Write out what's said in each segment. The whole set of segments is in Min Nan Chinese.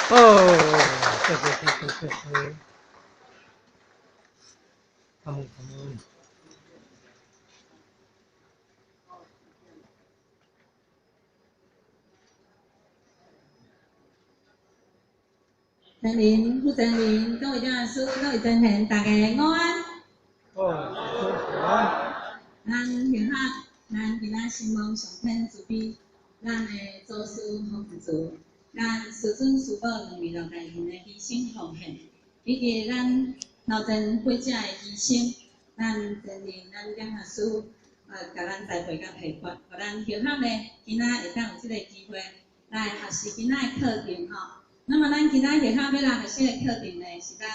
哦，謝謝謝謝謝謝，感恩感恩。陳林、負責人、各位講師、各位前賢，大家午安。哦，午安。咱學校，咱今仔承蒙上天慈悲，咱的祖師洪慈，咱師尊師母兩位老大人的犧牲奉獻，以及咱頭前幾者的犧牲，咱前人、咱講師，共咱栽培佮提拔，予咱學校呢，今仔會當有這个機會來學習今仔的課程吼。那麼，咱今仔學校欲來學習的課程呢，是咱《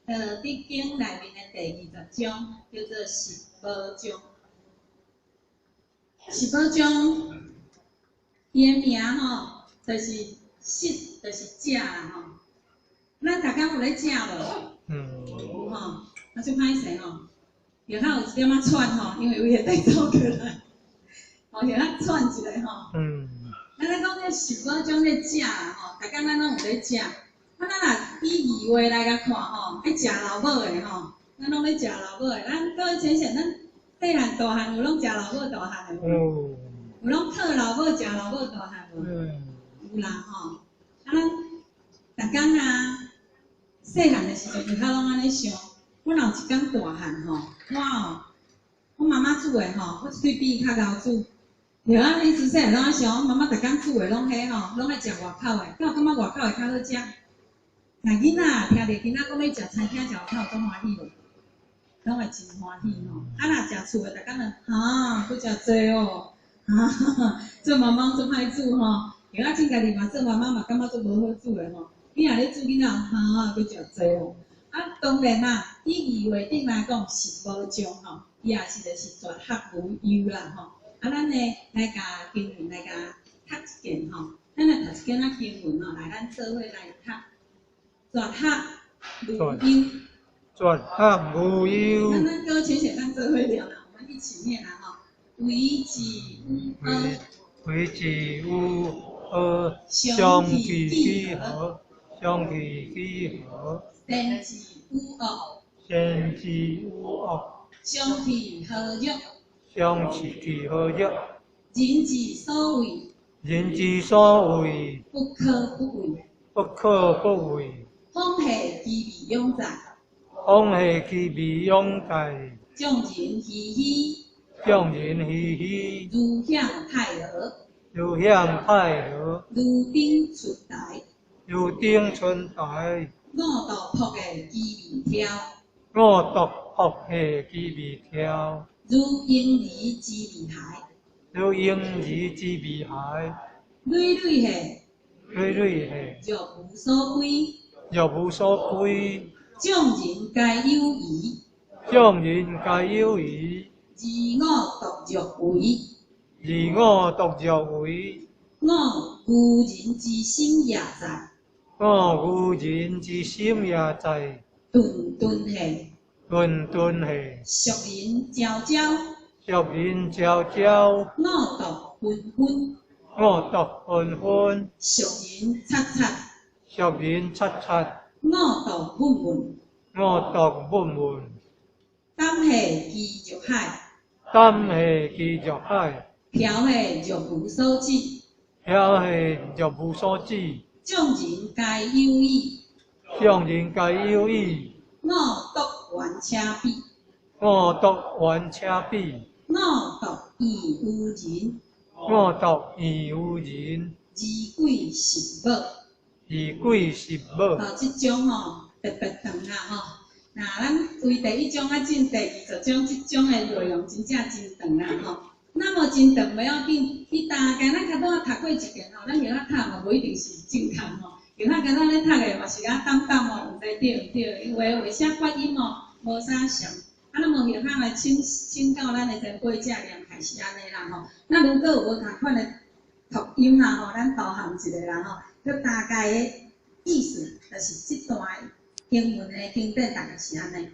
道德經》內面的第20章，叫做十寶章。十寶章，伊的名吼，就是食，就是食啦吼。咱逐工有咧食無？嗯。有吼，啊，足歹勢吼，學校有一點仔喘吼，因為有彼個帶走過來，吼，學校喘一下吼。咱咧講這十寶章咧食啦吼，逐工咱攏有咧食。啊，咱若以字話來共看吼，愛食老母的吼，咱攏咧食老母的。咱各位淺顯，咱細漢大漢有攏食老母大漢的無？有。有攏靠老母食老母大漢無？嗯。有啦吼。啊，咱逐工啊，細漢的時陣就較攏按呢想。我若有一工大漢吼，我哦，我媽媽煮的吼，我一喙比伊較𠢕煮。對啊，彼陣細漢攏按想，我媽媽逐工煮的攏彼吼，攏愛食外口的，敢有感覺外口的較好食？若囡仔聽著囡仔講欲食餐廳食外口，總歡喜無？攏會真歡喜吼。啊，若食厝的，逐工就哈，閣食濟哦，哈，做媽媽足歹煮吼。對啊，凊家己嘛做媽媽嘛，感覺足無好煮的吼。你若咧煮囡仔，哈，閣食濟哦。啊，當然啦，以字話頂來講，十寶章吼，伊也是就是絕學無憂啦吼。啊，咱呢來共經文來共讀一遍吼，咱來讀一遍仔經文吼，來咱做伙來讀。絕學無憂。絕學無憂。咱咱各位淺顯，咱做伙念啦，我們一起念啦吼。惟智與惡。惟智與惡，相去幾何？相去幾何？善之與惡。善之與惡。相去何若？相去何若？人之所畏。人之所畏。不可不畏。不可不畏。風氣其味永在。風氣其味永在。眾人熙熙。眾人熙熙。如享太樂。如享太樂。如頂出台。如頂春台。五毒曝的其味挑。五毒曝的其味挑。如嬰兒之味孩。如嬰兒之味孩。累累的。累累的。若無所歸。若無所歸。眾人皆有餘。眾人皆有餘。而我獨若為。而我獨若為。我愚人之心也在。我愚人之心也在。頓頓的。頓頓的。俗人昭昭。俗人昭昭。五毒紛紛。五毒紛紛。俗人察察。俗人察察。五毒悶悶。五毒悶悶。膽下其若海。膽下其若海。飄下若無所止。飄下若無所止。眾人皆有矣。眾人皆有矣。我獨頑且鄙。我獨頑且鄙。我獨異於人。我獨異於人。而貴十寶。而貴十寶。哦，這章吼特別長啦吼。那咱為第一章啊進第20章，這章的內容真正真長啦吼。那麼真長袂要緊，伊大概咱較早讀過一遍吼，咱曉讀嘛無一定是正確吼。曉較敢若咧讀的嘛是啊淡淡吼，毋知對毋對，因為話寫發音吼無啥像。啊，咱無曉較來請請教咱的前輩者念開是按呢啦吼。那如果有無仝款的讀音啦吼，咱包含一下啦吼。就大概的意思，就是這段經文的經典大概是按呢。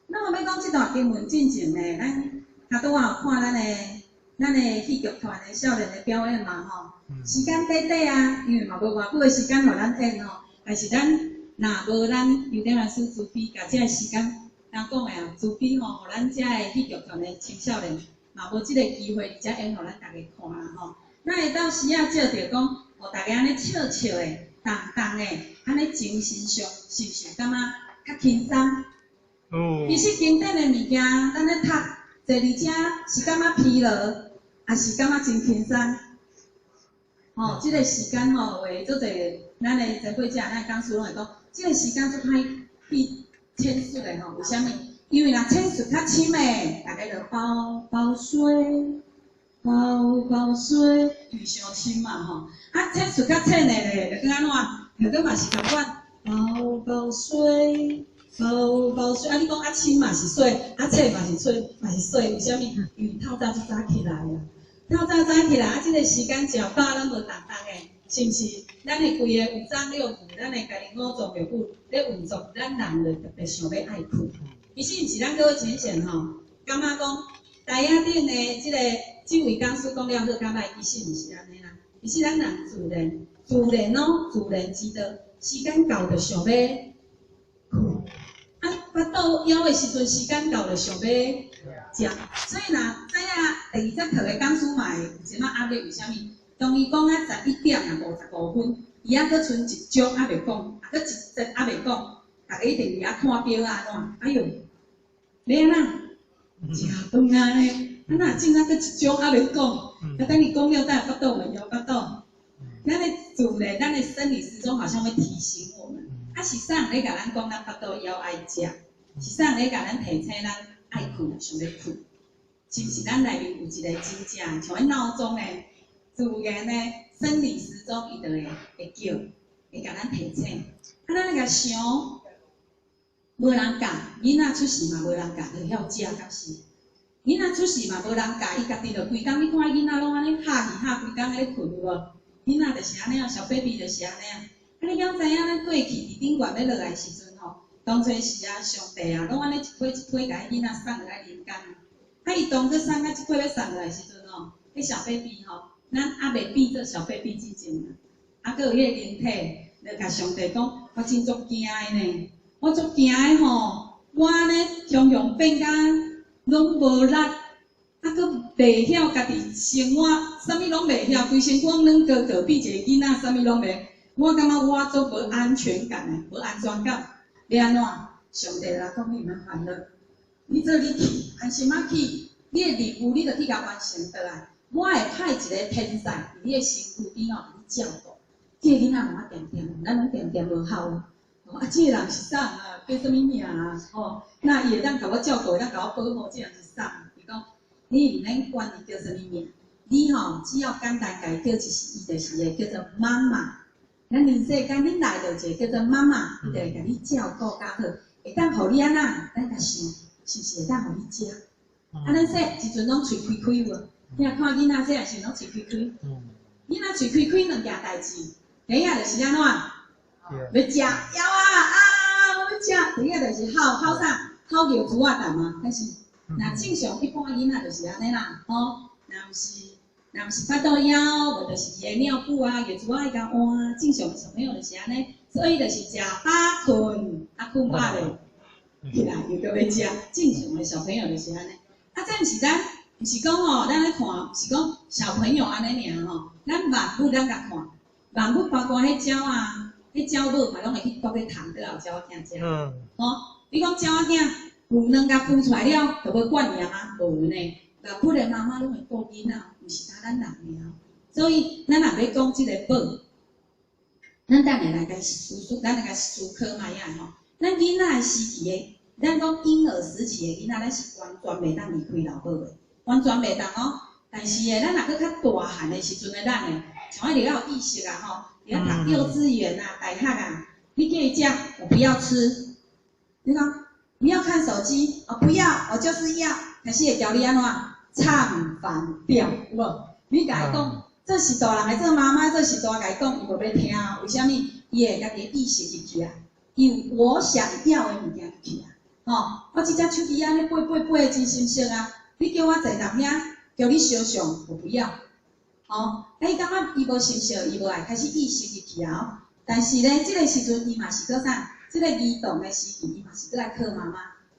那麼欲講這段經文進前呢，咱較拄仔有看咱的戲劇團的少年的表演嘛吼。時間短短啊，因為嘛無偌久的時間予咱演吼。但是咱若無咱尤典老師慈悲，共這个時間，敢講的啊，慈悲吼，予咱遮的戲劇團的青少年，嘛無這个機會佇遮演予咱大家看啦吼。咱會當時仔借著講，予大家按呢笑笑的、重重的，按呢精神上是毋是感覺較輕鬆？哦。其實經典的物件，咱咧讀，坐佇遮是感覺疲勞，抑是感覺真輕鬆？吼，這個時間吼，有的足濟，咱的前輩者、咱的講師攏會講，這個時間足歹去闡述的吼，為啥物？因為若闡述較深的，大家就寶寶睡，寶寶睡，因為傷深嘛吼。啊，闡述較淺的咧，就閣按怎？就閣嘛是仝款，寶寶睡，寶寶睡。啊，你講較深嘛是睡，啊淺嘛是睡，嘛是睡，為啥物？因為透早就早起來啊。透早早起來，啊，這個時間食飽攏無重重的，是毋是？咱的規个五臟六腑，咱的家己五臟六腑咧運作，咱人就特別想欲愛睏。其實毋是咱閣淺顯吼，感覺講台仔頂的這個這位講師講了好較歹，其實毋是按呢啦。其實咱人自然，自然哦，自然知道時間到就想欲睏。啊，腹肚枵的時陣，時間到就想欲食。所以若知影第二節課的講師嘛會有一寡壓力，為啥物？當伊講啊11點五十五分，伊猶閣賰一鐘猶未講，啊閣一節猶未講，逐家一定佇遐看表按怎？哎喲，欲按怎？食飯啊呢？啊若正猶閣一鐘猶未講，啊等伊講了，等下腹肚會枵腹肚。咱的自然，咱的生理時鐘好像會提醒我們。啊是啥人咧共咱講咱腹肚枵愛食？是啥人咧共咱提醒咱愛睏想欲睏？是毋是咱內面有一個真正像彼鬧鐘的自然的生理時鐘，伊就會叫，會共咱提醒。啊，咱來共想，無人教，囡仔出世嘛無人教，就曉食，敢是？囡仔出世嘛無人教，伊家己就規工，你看囡仔攏按呢哈去哈規工咧睏有無？囡仔就是按呢啊，小 baby 就是按呢啊。啊，你敢知影咱過去佇頂懸欲落來時陣吼，當初時啊，上帝啊，攏按呢一批一批共彼囡仔送落來人間。啊，伊當閣送啊，這批欲送落來時陣吼，彼小 baby 吼，咱猶未變做小 baby 之前啊，啊，閣有彼個靈體，就共上帝講，我真足驚的呢，我足驚的吼，我按呢雄雄變甲攏無力，啊，閣袂曉家己生活，啥物攏袂曉，規身軀攏軟膏膏，變一個囡仔，啥物攏袂，我感覺我足無安全感的，無安全感，欲按怎？上帝來講，你毋免煩惱。你做你去，安心仔去，你的任務你著去共完成倒來。我會派一個天使佇你的身軀邊哦，予你照顧。這個囡仔嘛恬恬，咱攏恬恬無效。哦，啊，這個人是啥啊？叫啥物名啊？哦，那伊會當共我照顧，會當共我保護，這個人是啥？伊講，你毋免管伊叫啥物名，你吼只要簡單共伊叫一時，伊就是會叫做媽媽。咱人世間恁來著一個叫做媽媽，伊就會共你照顧較好，會當予你按怎？咱共想，是毋是會當予你食？啊，咱細時陣攏喙開開無？你若看囡仔細漢時攏喙開開，囡仔喙開開兩件代誌，第一個就是按怎？欲食枵啊啊！我欲食。第二個就是哭哭啥？哭尿苴仔啖啊！但是，若正常一般囡仔就是按呢啦，吼，若毋是腹肚枵，無就是伊的尿布啊、尿苴仔愛共換。正常的小朋友就是按呢，所以就是食飽睏，啊睏飽咧起來又閣欲食。正常的小朋友就是按呢。啊，這毋是咱，毋是講吼，咱咧看，是講小朋友按呢爾吼。咱萬物咱共看，萬物包括彼鳥仔，彼鳥母嘛攏會去啄彼蟲倒予鳥仔囝食。吼，你講鳥仔囝孵卵共孵出來了，就無管伊啊嗎？無呢。萬物的媽媽攏會顧囡仔，毋是焦咱人爾。所以，咱若欲講這個寶，咱等下來共思，咱來共思考覓仔吼。咱囡仔的時期的，咱講嬰兒時期的囡仔，咱是完全袂當離開老母的，完全袂當哦。但是呢，咱若閣較大漢的時陣的咱呢，像彼較有意識啊吼，佇遐讀幼稚園啊、大學啊，你叫伊食，我不要吃。你講你要看手機，我不要，我就是要，開始會教你按怎唱反調，有無？你共伊講，這是大人來做媽媽，這是大共伊講，伊無欲聽哦。為啥物？伊會家己意識入去啊，伊有我想要的物件入去啊。吼，我這隻手機按呢撥撥撥真心適啊！你叫我坐佇遐，叫你相像，我不要。吼，啊，伊感覺伊無心適，伊無愛，開始意識入去啊。但是咧，這个時陣伊嘛是閣啥？這个兒童的時期，伊嘛是閣愛靠媽媽。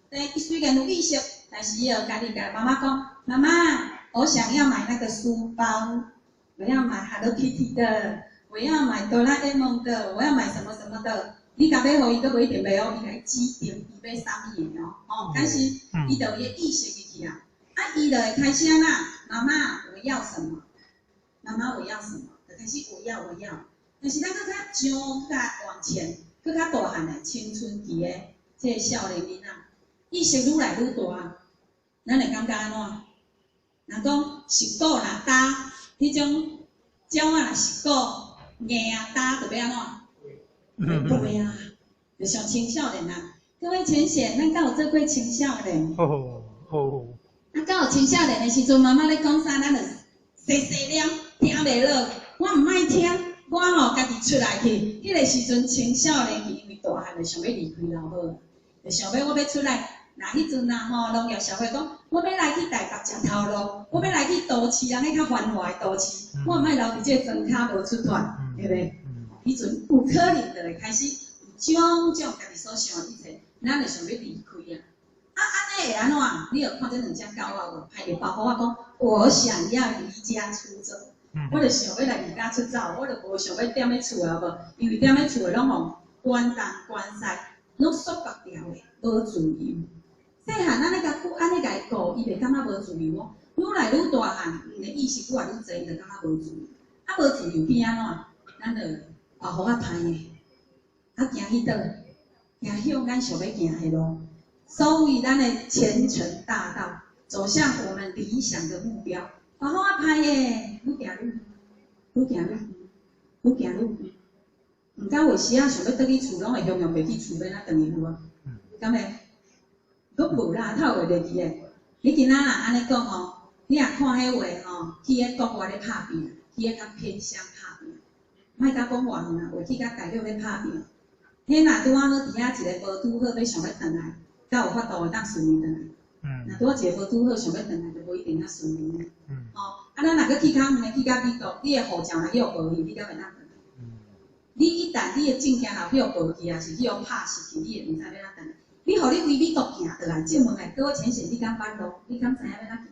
但伊雖然有意識，但是伊就家己共媽媽講：媽媽，我想要買那個書包，我要買 Hello Kitty 的，我要買哆啦 A 夢的，我要買什麼什麼的。你共買予伊，閣無一定袂哦，伊來指定伊欲啥物的哦，吼，但是伊就有伊的意識入去啊，啊，伊就會開始按怎？媽媽，我要什麼？媽媽，我要什麼？就開始我要我要。但是咱閣較上較往前，閣較大漢的青春期的這个少年囡仔，意識愈來愈大，咱會感覺按怎？若講石鼓若焦，彼種鳥仔若石鼓硬啊焦，就欲按怎？對啊，就像青少年啊。各位淺顯，咱敢有做過青少年？哦哦。啊，敢有青少年的時陣，媽媽咧講啥，咱就細細念，聽袂落。我毋愛聽，我吼家己出來去。彼个時陣青少年去，因為大漢就想欲離開老母，就想欲我欲出來。若彼陣啊吼，農業社會講，我欲來去台北食頭路，我欲來去都市，人彼較繁華的都市，我毋愛留佇這個莊跤無出脫，對不對？彼陣有可能就會開始有種種家己所想的一切，咱就想欲離開啊。啊，按呢會按怎？你有看這兩隻狗仔無？歹著包括我講，我想要離家出走，我就想欲來離家出走，我就無想欲踮咧厝啊無，因為踮咧厝的攏予管東管西，攏束縛牢的，無自由。細漢按呢共顧，按呢共伊顧，伊袂感覺無自由哦。愈來愈大漢，𪜶的意識愈來愈濟，伊就感覺無自由。啊，無自由變按怎？咱就活予較歹的，啊，行去佗？行向咱想欲行的路。所以咱的前程大道，走向我們理想的目標。活予較歹的，愈行愈遠，愈行愈遠，愈行愈遠。毋敢有時仔想欲轉去厝，攏會雄雄袂記厝欲按怎轉去有無？敢會？閣無啦，透會袂記的。你今仔若按呢講吼，你若看彼話吼，去彼國外咧拍拚，去彼較偏鄉拍拚，莫甲講偌遠啊，有去甲大陸咧拍拚。彼若拄仔好佇遐一个無拄好，欲想欲轉來，才有法度會當順利轉來。若拄仔一个無拄好，想欲轉來，就無一定遐順利。吼，啊，咱若閣去較遠的，去到美國，你的護照若去予無去，你敢會當轉來？你一旦你的證件若去予無去，抑是去予拍失去，你會毋知欲按怎轉來。你予你為美國行轉來，這問來各位淺顯，你敢捌路？你敢知影欲按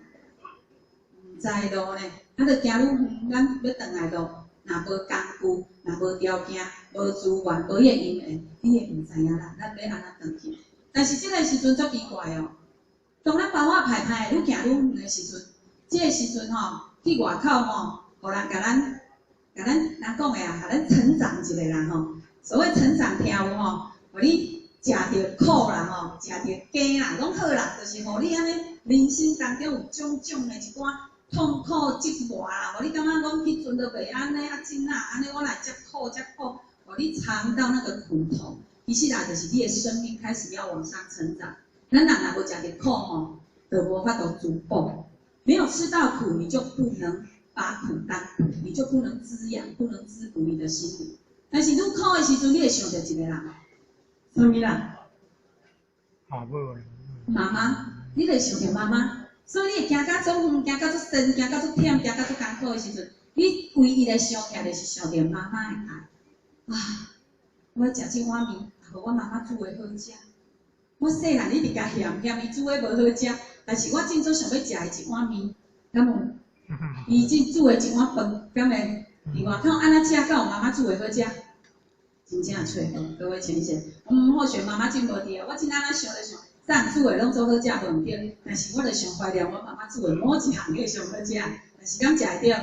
怎行轉來？毋知路呢，啊，著行愈遠，咱欲轉來路，若無工具，若無條件，無資源，無彼個因緣，你會毋知影啦，咱欲按怎轉去？但是這个時陣足奇怪哦，當咱包仔歹歹愈行愈遠的時陣，這个時陣吼，去外口吼，予人共咱，共咱人講的啊，共咱成長一下啦吼。所謂成長，聽有吼，予你食著苦啦吼，食著鹹啦，攏好啦，就是予你按呢人生當中有種種的一寡痛苦折磨啦，予你感覺講彼陣都袂按呢，啊真啊，按呢我來遮苦遮苦，予你嘗到那個苦頭。其實啦，就是你的生命開始要往上成長。咱人若無食著苦吼，就無法度滋補。沒有吃到苦，你就不能把苦當補，你就不能滋養，不能滋補你的心靈。但是愈苦的時陣，你會想著一個人，啥物人？媽母。媽媽，你會想著媽媽，所以你會行到足遠，行到足深，行到足忝，行到足艱苦的時陣，你唯一會想起來就是想著媽媽的愛。啊，我食這碗麵，予我媽媽煮的好食。我細漢一直共嫌嫌伊煮的無好食，但是我真足想欲食伊一碗麵，敢有？伊這煮的一碗飯，敢會？佇外口按怎食，敢有媽媽煮的好食？真正揣無，各位淺顯，毋好像媽媽真無佇啊！我真按怎想就想，啥人煮的攏做好食無毋對，但是我就上懷念我媽媽煮的某一項彼個上好食，但是敢食會著？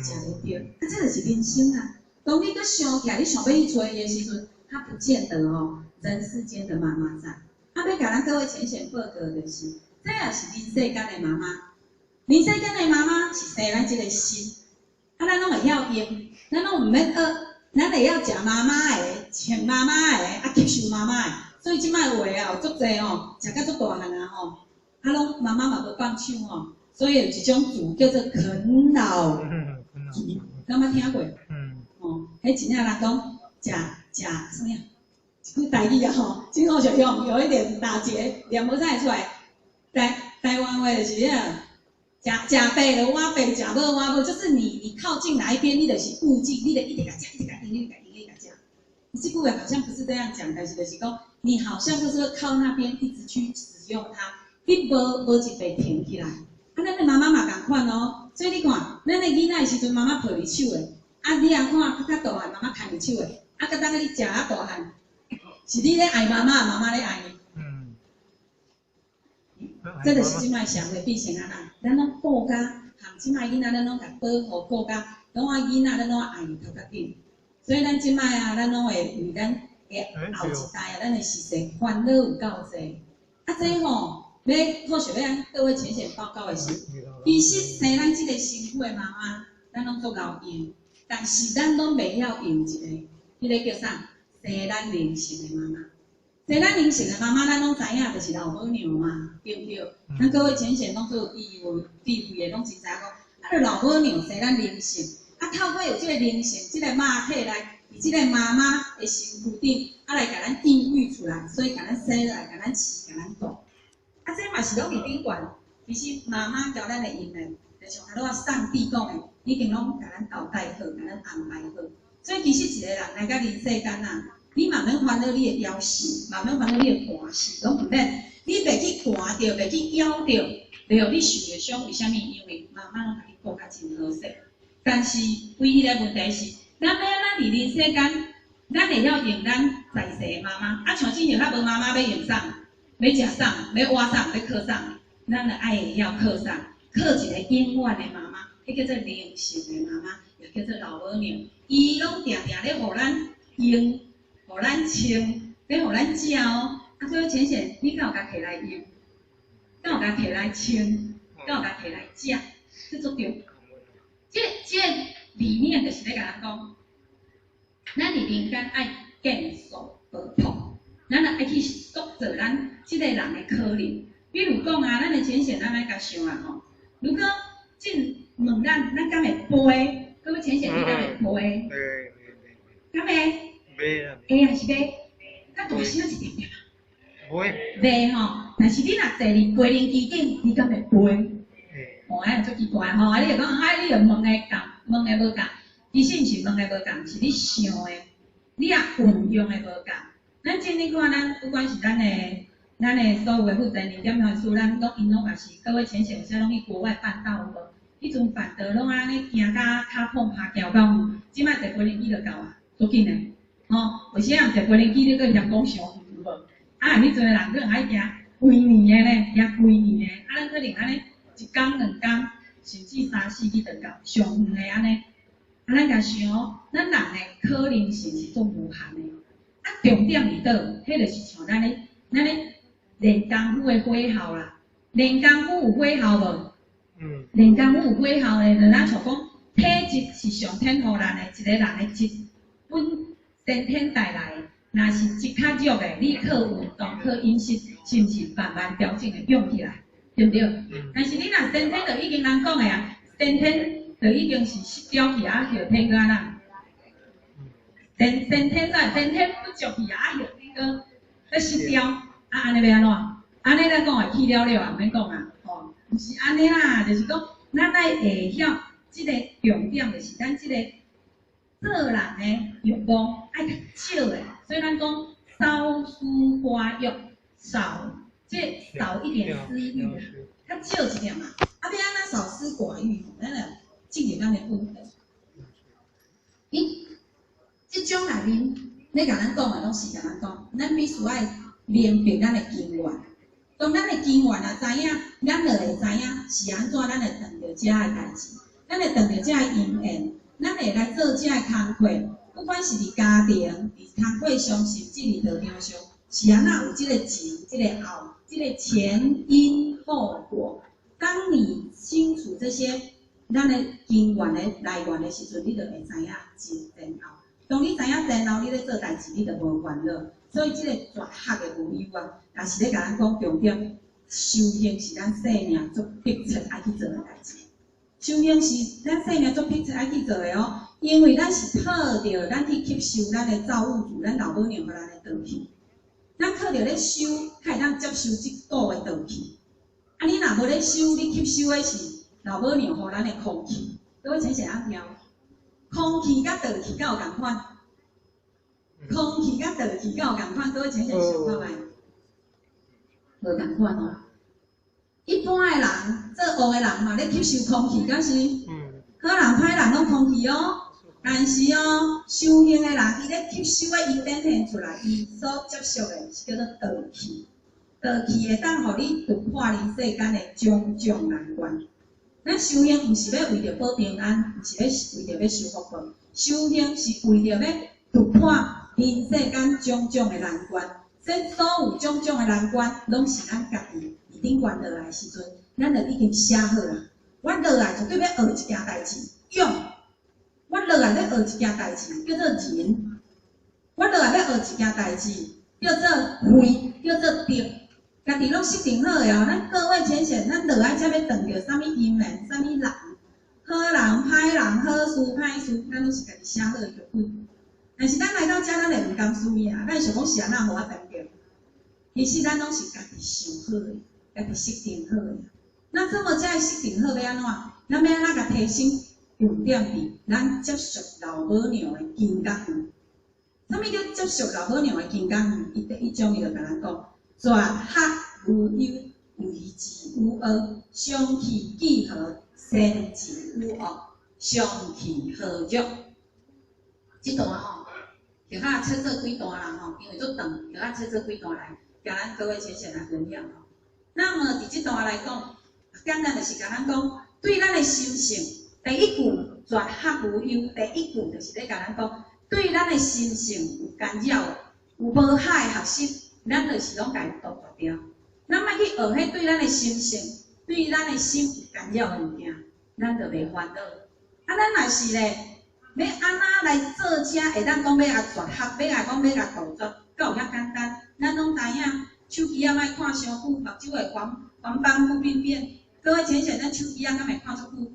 食袂著。啊，這就是人生啊！當你閣想起來，你想欲去揣伊的時陣，他不見得哦，人世間的媽媽在。啊，欲共咱各位淺顯報告就是，這也是人世間的媽媽。人世間的媽媽是生咱這个心，啊，咱攏會曉用，咱攏毋免學，咱會曉食媽媽的，穿媽媽的，啊，吸收媽媽的。所以這擺有的啊，有足濟吼，食甲足大漢啊吼，啊，攏媽媽嘛無放手吼，所以有一種字叫做啃老族，敢捌聽過？哦，彼真正人講食食啥物啊？一句台語啊吼，真好笑用，有一點打結，念無啥會出來。台台灣話就是遐，食食爸就倚爸，食母倚母，就是你靠近哪一邊，你就是附近，你就一直共食，一直共用，一直共用，一直共食。這句話好像不是這樣講，但是就是講，你好像就是靠那邊一直去使用它，你無一擺停起來。啊，咱的媽媽嘛仝款哦，所以你看，咱的囡仔的時陣，媽媽抱佇手的，啊，你若看較較大漢，媽媽牽佇手的，啊，佮當你食啊大漢，是你咧愛媽媽，媽媽咧愛你。這就是這擺社會變成按呢，咱攏顧甲，含這擺囡仔，咱攏共保護顧甲，攏愛囡仔，咱攏愛伊頭殼頂。所以咱這擺啊，咱攏會為咱的後一代啊，咱的子孫煩惱有夠濟。啊，這吼，欲好想欲按各位淺顯報告的是，其實生咱這個身軀的媽媽，咱攏足𠢕用，但是咱攏袂曉用一個，彼個叫啥？生咱靈性的媽媽。生咱靈性的媽媽，咱攏知影，就是老母娘嘛，對毋對？咱各位淺顯攏做有智慧、智慧的，攏真知影講，啊，著老母娘生咱靈性，啊，透過有這個靈性，這個肉體來，佇這個媽媽的身軀頂，啊，來共咱孕育出來，所以共咱生來，共咱飼，共咱顧。啊，這嘛是攏佇頂懸。其實媽媽交咱的姻緣，就像拄仔上帝講的，已經攏共咱交代好，共咱安排好。所以其實一個人來到人世間啊，你嘛免煩惱你的夭壽，嘛免煩惱你的寒死，攏毋免。你袂去寒著，袂去夭著，就予你受的傷。為啥物？因為媽媽攏共你顧甲真好勢。但是唯一的問題是，咱欲按怎佇人世間，咱會曉用咱在世的媽媽。啊，像之前較無媽媽欲用啥？欲食啥？欲活啥？欲靠啥？咱著愛會曉靠啥？靠一個永遠的媽媽，彼叫做靈性的媽媽，也叫做老母娘。伊攏定定咧予咱用，予咱穿，咧予咱食哦。啊，所以淺顯，你敢有共提來用？敢有共提來穿？敢有共提來食？這足對。這個理念就是咧共咱講，咱佇人間愛建樹保樸，咱著愛去塑造咱這個人的可能。比如講啊，咱的淺顯，咱愛共想啊吼。如果進問咱，咱敢會飛？各位淺顯，你敢會飛？敢會？會還是袂？較大聲一點點啊！袂吼，但是你若坐佇飛行機頂，你敢會飛？哦，按呢足奇怪吼！啊，你會講啊，你著問的仝，問的無仝，其實毋是問的無仝，是你想的，你也運用的無仝。咱今日看咱，不管是咱的所有的負責人、點傳師，咱攏𪜶攏也是各位淺顯，有啥攏去國外辦道有無？彼陣辦道攏按呢行甲跤碰跤行到遠，這擺坐飛行機就到啊，足緊的，吼！為啥毋坐飛行機？你閣嫌講傷遠有無？啊，彼陣的人可能愛行幾年的呢，行幾年的，啊，咱可能按呢一工兩工，甚至三四日就到，上遠的按呢。啊，咱共想，咱人的可能性是足無限的。啊，重點佇佗？彼就是像咱咧練功夫的火候啦。練功夫有火候無？練功夫有火候的，就咱像講體質是上天予咱的，一個人的質本先天帶來的。若是質較弱的，你靠運動、靠飲食，是毋是慢慢調整會強起來？對毋對？但是你若先天就已經人講的啊，先天就已經是失調去啊，後天閣按怎？先天在先天不足去啊，後天閣閣失調，啊，按呢欲按怎？按呢咱講會去了了啊，毋免講啊，吼，毋是按呢啦，就是講咱愛會曉這個重點，就是咱這個做人的欲望愛較少的，所以咱講少思寡欲，少這少一點私欲，較少一點嘛。啊，欲按怎少思寡欲？咱來進入咱的武德。伊這種內面，咧共咱講的攏是共咱講，咱必須愛明白咱的根源。當咱的根源若知影，咱就會知影是按怎，咱會碰著這个代誌，咱會碰著這个因緣，咱會來做這个工課。不管是佇家庭、佇工課上，甚至佇道場上，是按怎有這個前、這個後、這個前因後果。當你清楚這些咱的根源的來源的時陣，你就會知影前前後。當你知影前後，你咧做代誌，你就無煩惱。所以這個絕學的無憂啊，也是咧共咱講重點。修行是咱生命足迫切愛去做的代誌。修行是咱生命足迫切愛去做的哦，因為咱是靠著咱去吸收咱的造物主、咱老母娘予咱的道氣。咱靠著咧修，才會當接受這股的道氣。啊，你若無咧修，你吸收的是老母娘予咱的空氣。各位請寫按聽，空氣佮道氣敢有仝款？空氣佮道氣敢有仝款？各位淺顯想看覓？無仝款哦。一般的人做惡的人嘛，咧吸收空氣，敢是？好人歹人攏空氣哦。但是哦，修行的人，伊咧吸收的，伊展現出來，伊所接觸的是叫做道氣。道氣會當予你突破人世間的種種難關。咱修行毋是欲為著保平安，毋是欲為著欲修福報，修行是為著欲突破人世間種種的難關。這所有種種的難關，攏是咱家己佇頂懸落來的時陣，咱就已經寫好啦。我落來絕對欲學一件代誌，勇。我落來欲學一件代誌，叫做仁。我落來欲學一件代誌，叫做慧，叫做德。家己攏設定好的哦。咱各位淺顯，咱落來遮欲碰著啥物因緣，啥物人，好人歹人，好事歹事，咱攏是家己寫好的劇本。但是咱來到遮，咱會毋甘輸啊！咱想講是按怎予我碰著？其實咱攏是家己想好的，家己設定好的。那這麼遮設定好欲按怎？咱欲按怎共提升？重點佇咱接觸老母娘的金剛緣。啥物叫接觸老母娘的金剛緣？伊第一章伊就共咱講：絕學無憂，為之與惡；相去幾何，善之與惡，相去何若？這段吼，就較切做幾段啦吼，因為足長，就較切做幾段來，共咱各位淺顯來分享吼。那麼佇這段來講，簡單就是共咱講，對咱的心性，第一句絕學無憂，第一句就是咧共咱講，對咱的心性有干擾、有無好的學習，咱就是攏共伊杜絕掉。咱莫去學彼對咱的心性、對咱的心有干擾的物件，咱就袂煩惱。啊，咱若是咧，欲按怎來做才會當講欲共絕學，欲共講欲共杜絕，敢有遐簡單？咱攏知影，手機仔莫看傷久，目睭會黃黃斑部病變。各位淺顯，咱手機仔敢會看足久？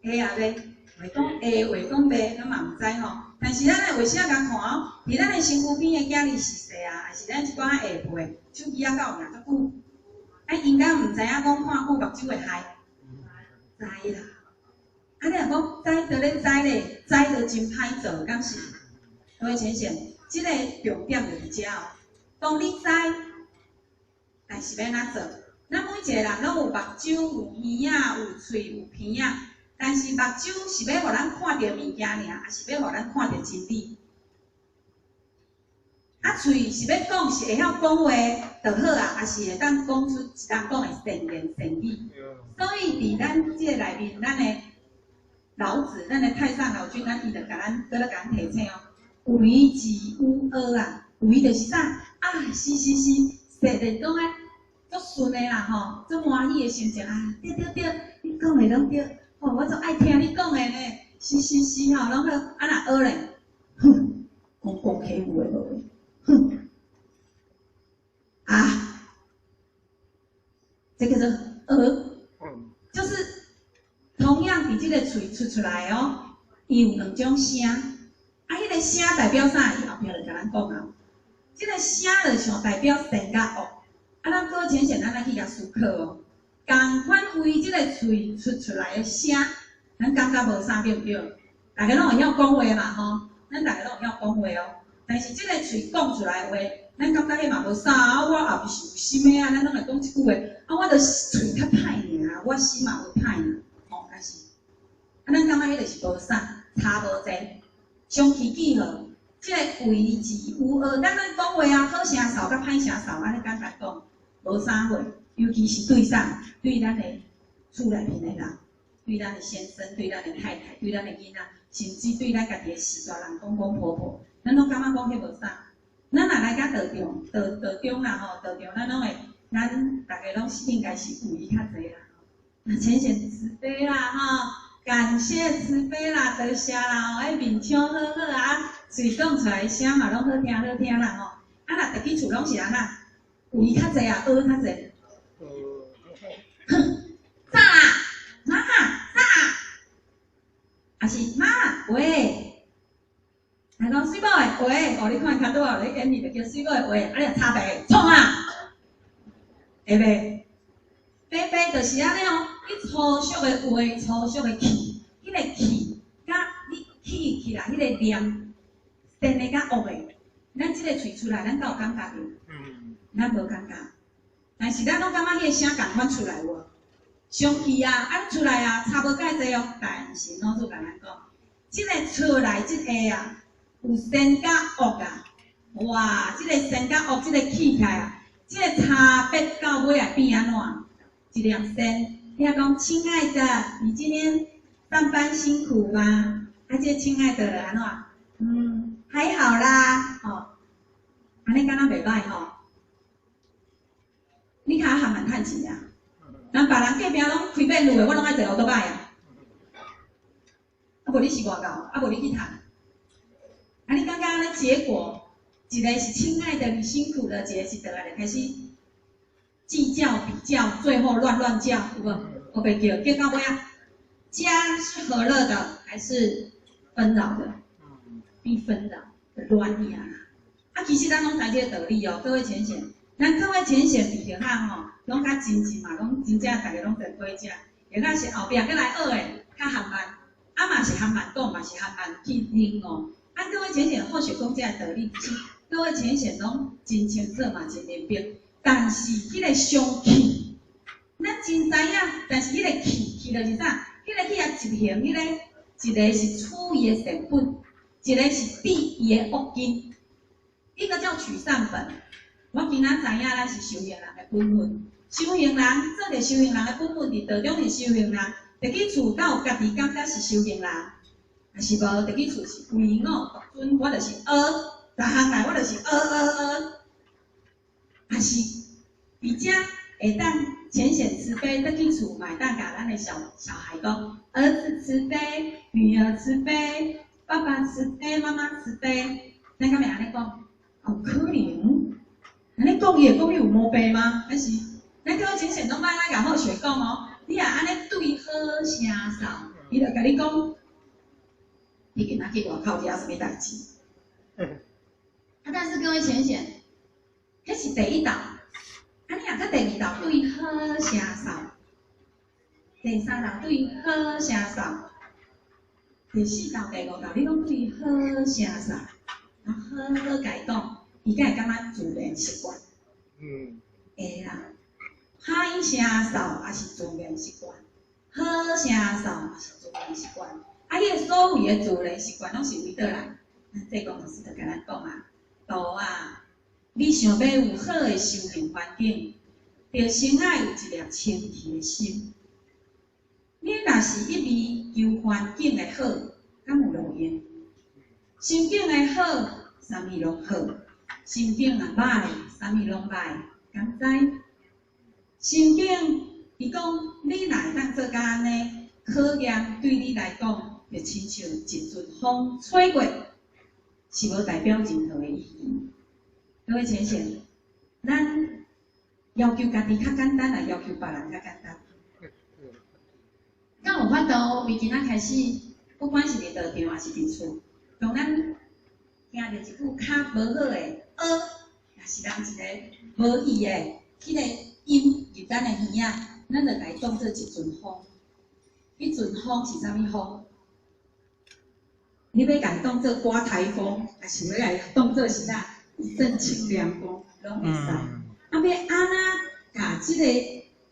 會啊袂？話講會，話講袂，咱嘛毋知吼。但是咱有時仔共看哦，佇咱的身軀邊的囝兒是細啊，還是咱一寡下輩，手機仔敢有用足久？啊，𪜶敢毋知影講看久目睭會害？知啦。啊，你若講知，就咧知咧，知就真歹做，敢是？各位淺顯，這个重點就佇遮哦。當你知，但是欲按怎做？咱每一个人攏有目睭、有耳仔、有喙、有鼻仔，但是目睭是欲予咱看著物件爾，抑是欲予咱看著真理？啊，喙是欲講是會曉講話就好啊，抑是會當講出一人講的善言善語？所以佇咱這个內面，咱的老子，咱的太上老君，咱伊就共咱閣咧共咱提醒哦，為之與惡啊，為就是啥？啊，是是是，實在講啊，足順的啦吼，足歡喜的心情啊，對對對，你講的攏對，吼，我足愛聽你講的呢，是是是吼，攏好。啊若惡咧，哼，講講起有的無的，哼，啊，這叫做惡，就是同樣佇這個喙出出來哦，伊有兩種聲，啊，彼个聲代表啥？伊後壁就共咱講啊，這个聲就像代表善佮惡，啊，咱閣淺顯，咱來去共思考哦。仝款為這个喙出出來的聲，咱感覺無啥對毋對？大家攏會曉講話嘛吼，咱大家攏會曉講話哦。但是這个喙講出來的話，咱感覺彼嘛無啥啊，我也毋是有心的啊，咱攏會講這句話，啊，我著喙較歹爾，我心嘛有歹爾，吼，但是，啊，咱感覺彼個是無啥，差無濟，相去幾何？這个為之與惡，咱咱講話啊，好聲嗽佮歹聲嗽，按呢簡單講，無啥貨。尤其是對啥？對咱的厝內面的人，對咱的先生，對咱的太太，對咱的囡仔，甚至對咱家己的序大人、公公婆婆，咱攏感覺講彼無啥。咱若來到道場，道道中啦吼，道場咱攏會，咱逐家攏是應該是為較濟啦。淺顯慈悲啦吼，感謝慈悲啦，多謝啦吼，彼面相好好啊，喙講出來聲嘛攏好聽好聽啦吼。啊，若轉去厝攏是按怎？為較濟啊，惡較濟。哼，啥啦？媽，啥？抑是媽，喂，來講水某的話，哦，你看較拄仔咧演戲就叫水某的話，啊，你若插白，創啊？會袂？白白就是按呢哦，你粗俗的話，粗俗的氣，彼个氣，佮你氣起來，彼个念，善的佮惡的，咱這个喙出來，咱敢有感覺著？咱無感覺，但是咱攏感覺彼個聲仝款出來無？生氣啊，啊出來啊，差無介濟哦。但是老師共咱講，這个出來這个啊，有善佮惡啊，哇！這个善佮惡，這个氣起來啊，這个差別到尾會變按怎？一粒善，你若講親愛的，你今天上班辛苦嗎？啊，這個親愛的按怎？嗯，還好啦，吼，按呢敢若袂䆀吼。你較含慢趁錢啊？人別人隔壁攏開變路的，我攏愛坐歐多擺啊。啊，無你是偌𠢕，啊，無你去趁。啊，你感覺按呢結果，一个是親愛的，你辛苦了，一个是倒來就開始計較比較，最後亂亂叫，有無？烏白叫，叫到尾仔，家是和樂的還是紛擾的？變紛擾，亂呀！啊，其實咱攏知這個道理哦，各位淺顯，咱各位淺顯比較吼，攏較親近嘛，攏真正逐个攏坐過遮，或者是後壁閣來學的較含慢，啊嘛是含慢講，嘛是含慢去領悟。啊，各位淺顯好學講這個道理，其實各位淺顯攏真清楚嘛，真明白。但是彼個傷氣，咱真知影，但是彼個氣氣就是啥？彼個氣啊，執行彼個，一個是取伊的善本，一個是抵伊的惡根，一個叫取善本。我今仔知影咱是修行人的本分，修行人做著修行人的本分，佇道中是修行人，入去厝敢有家己感覺是修行人，還是無？入去厝是唯我獨尊，我就是學，逐項來我就是學學學，還是佇遮會當淺顯慈悲，轉去厝嘛會當共咱的小小孩講，兒子慈悲，女兒慈悲，爸爸慈悲，媽媽慈悲，咱敢會按呢講？有可能？按呢講伊會講你有毛病嗎？還是？咱各位淺顯攏愛來共好學講哦。你若按呢對好聲掃，伊就共你講，你今仔去外口惹啥物代誌？啊！但是各位淺顯，彼是第一道。啊，你若閣第二道對好聲掃，第三道對好聲掃，第四道、第五道，你攏對好聲掃，然後好好共伊講，伊才會感覺自然習慣。會啦，歹聲掃也是自然習慣，好聲掃也是自然習慣。啊，彼個所謂的自然習慣，攏是為佗來？咱濟公老師就共咱講啊，徒啊，你想欲有好的修行環境，著先愛有一粒清氣的心。你若是一味求環境的好，敢有路用？心境的好，啥物攏好；心境若歹，啥物攏歹，敢知？心境，伊講你若會當做甲按呢，考驗對你來講，就親像一陣風吹過，是無代表任何的意義。各位淺顯，咱要求家己較簡單，抑要求別人較簡單？敢有法度？為今仔開始，不管是佇道場，抑是佇厝，當咱聽著一句較無好的學，抑是人一个無意的彼个音入咱的耳仔，咱就共伊當做一陣風。彼陣風是啥物風？你欲共伊當做颳颱風，抑是欲共伊當做是啥一陣清涼風，攏會使。啊，欲按怎共這个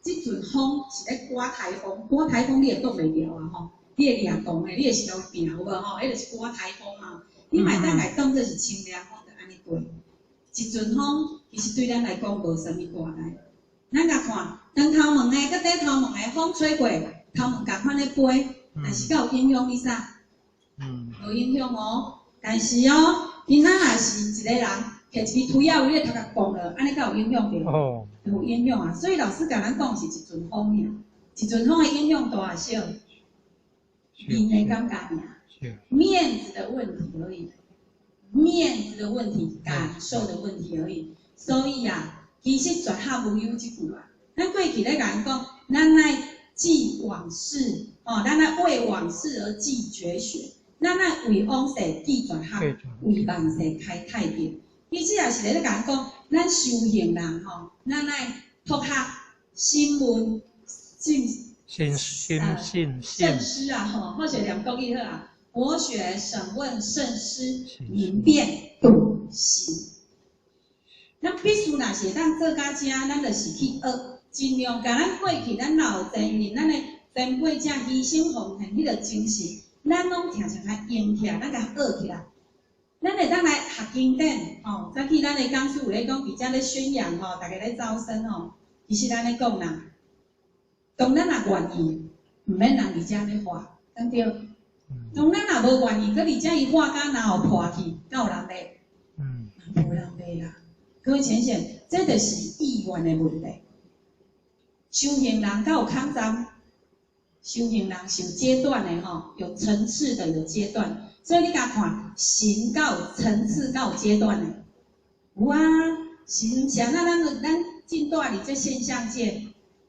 這陣風是咧颳颱風，颳颱風你會擋袂牢啊吼！你會掠動的，你會受病有無吼？彼就是颳颱風嘛。你嘛會當共伊當做是清涼風，就按呢過。一陣風其實對咱來講無啥物大礙。咱共看，長頭毛的佮短頭毛的風吹過，頭毛仝款咧飛，但是敢有影響你啥？無影響哦。但是哦，今仔若是一個人提一支錘仔為你頭殼摃落，按呢敢有影響著？有影響啊。所以老師共咱講是一陣風爾，一陣風的影響大小，面的感覺爾，面子的問題而已，面子的問題，感受的問題而已。所以啊，其實絕學無憂這句啊，咱過去咧共人講，咱愛記往事，哦，咱愛為往事而記絕學，咱愛為往事記絕學，為萬世開太平。其實也是咧共人講，咱修行人吼，咱愛托學聲聞信信信信聖師啊吼，好勢念國語好啊。博學審問慎思明辨篤行。咱必須若是會當做到遮，咱就是去學，盡量共咱過去咱老前人、咱的前輩者犧牲奉獻彼個精神，咱攏常常共用起來，咱共學起來。咱會當來學經典，吼，早起咱的講師有咧講，佇遮咧宣揚吼，逐家咧招生吼。其實咱咧講啦，當咱若願意，毋免人佇遮咧話，對毋對？當咱若無願意，閣佇遮伊話甲若有破去，敢有人買？無人買啦。各位淺顯，這就是意願的問題。修行人敢有空站？修行人是有階段的吼，有層次的，有階段。所以你共看，神敢有層次，敢有階段的？有啊，神像啊，咱進住佇這現象界，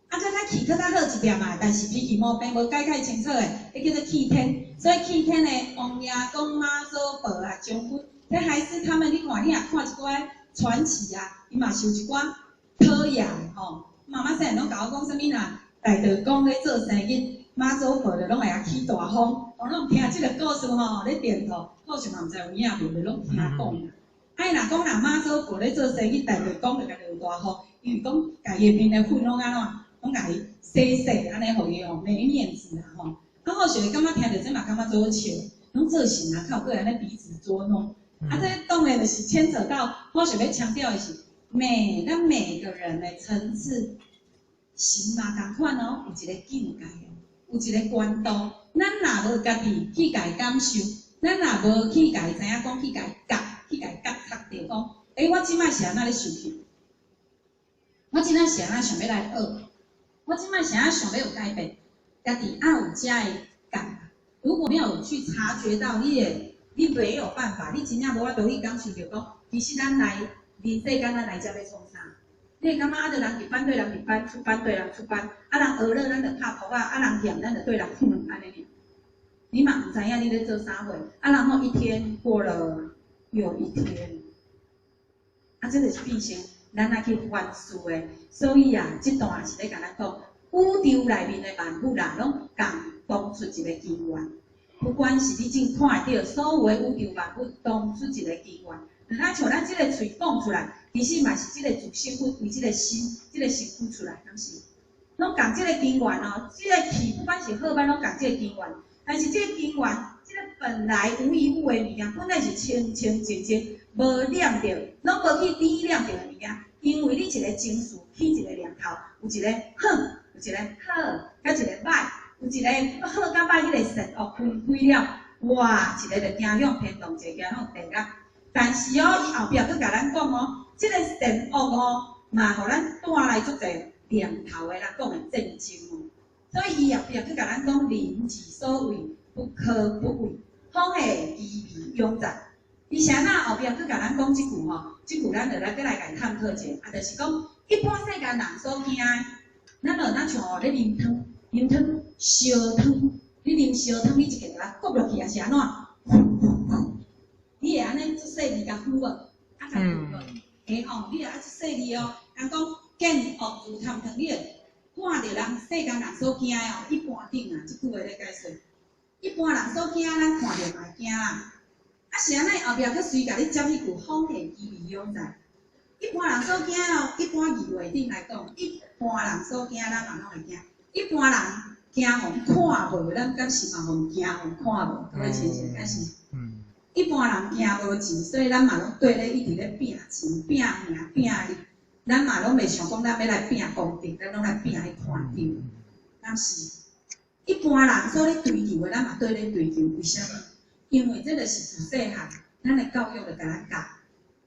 啊，閣較氣閣較好一點啊，但是脾氣毛病無改較清楚的，彼叫做氣天。所以氣天的王爺公、媽祖婆啊、將軍，這還是他們。你看，你若看一寡傳奇啊，伊嘛是有一寡討厭吼。媽媽細漢攏共我講啥物啦？大道公咧做生意，媽祖婆就攏會曉起大風。我攏聽這個故事吼，咧點頭，好像嘛毋知有影無，就攏聽講啦。啊，伊若講若媽祖婆咧做生意，大道公就共落大雨，因為講共伊的面的粉攏按怎，攏共伊洗洗，按呢予伊吼沒面子啊吼。啊，好像感覺聽著這嘛感覺足好笑，攏做神啊，較有閣按呢彼此捉弄。啊，這當然就是牽扯到，我想欲強調的是，每咱每個人的層次，神嘛仝款哦，有一個境界哦，有一個懸度。咱若無家己去共伊感受，咱若無去共伊知影講去共伊覺，去共伊覺察著講，欸，我這擺是按怎咧受氣？我這擺是按怎想欲來學？我這擺是按怎想欲有改變？家己愛有遮的覺。如果沒有去察覺到，你會，你沒有辦法，你真正無法度去感受著講，其實咱來人世間，咱來遮欲創啥？你會感覺啊，著人佇班對人佇班，出班對人出班，啊人學了咱就拍噗仔，啊人嫌咱就對人哼按呢爾。你嘛毋知影你咧做啥貨，啊然後一天過了又一天，啊這就是變成咱愛去反思的。所以啊，這段是咧共咱講，宇宙內面的萬物啦，攏共當出一個根源。不管是你正看會著所有的宇宙萬物，當出一個根源。就若像咱這个喙講出來，其實嘛是這個自性佛為這個心、這個身軀出來，敢是？攏共這個根源哦，這個氣不管是好歹，攏共這個根源。但是這個根源，這個本來無一物的物件，本來是清清淨淨，無染著，攏無去沾染著的物件。因為你一個情緒起一個念頭，有一個好，有一個好，佮一個歹，有一個好佮歹，彼個善惡分開了，哇，一個就走向天堂，一個走向地獄。但是哦，伊後壁閣共咱講哦，這個善惡哦，嘛予咱帶來足濟念頭的人講的戰爭哦。所以伊後壁閣共咱講，人之所畏，不可不畏，風險機微猶在。伊是按怎後壁閣共咱講這句吼？這句咱就來閣來共伊探討一下，啊，就是講一般世間人所驚的，咱就若像哦咧啉湯，啉湯燒湯，你啉燒湯，你一下共它灌落去，抑是按怎？你會按呢足細膩共呼無？啊，共呼無？會吼，你會啊足細膩哦。人講見惡如探湯，你會看著人世間人所驚的哦，一般頂啊，這句話咧解說。一般人所驚，咱看著嘛會驚啦。啊，是按怎後壁閣隨共你接彼句風險機微猶在。一般人所驚哦，一般議會頂來講，一般人所驚，咱嘛攏會驚。一般人驚予看無，咱敢是嘛予驚予看無？各位親戚，敢是？一般人驚無錢，所以咱嘛攏綴咧一直咧拼錢、拼名、拼利。咱嘛攏袂想講咱欲來拼功德，咱攏來拼彼款對。敢是？一般人所咧追求的，咱嘛綴咧追求，為啥物？因為這就是自細漢，咱的教育就共咱教，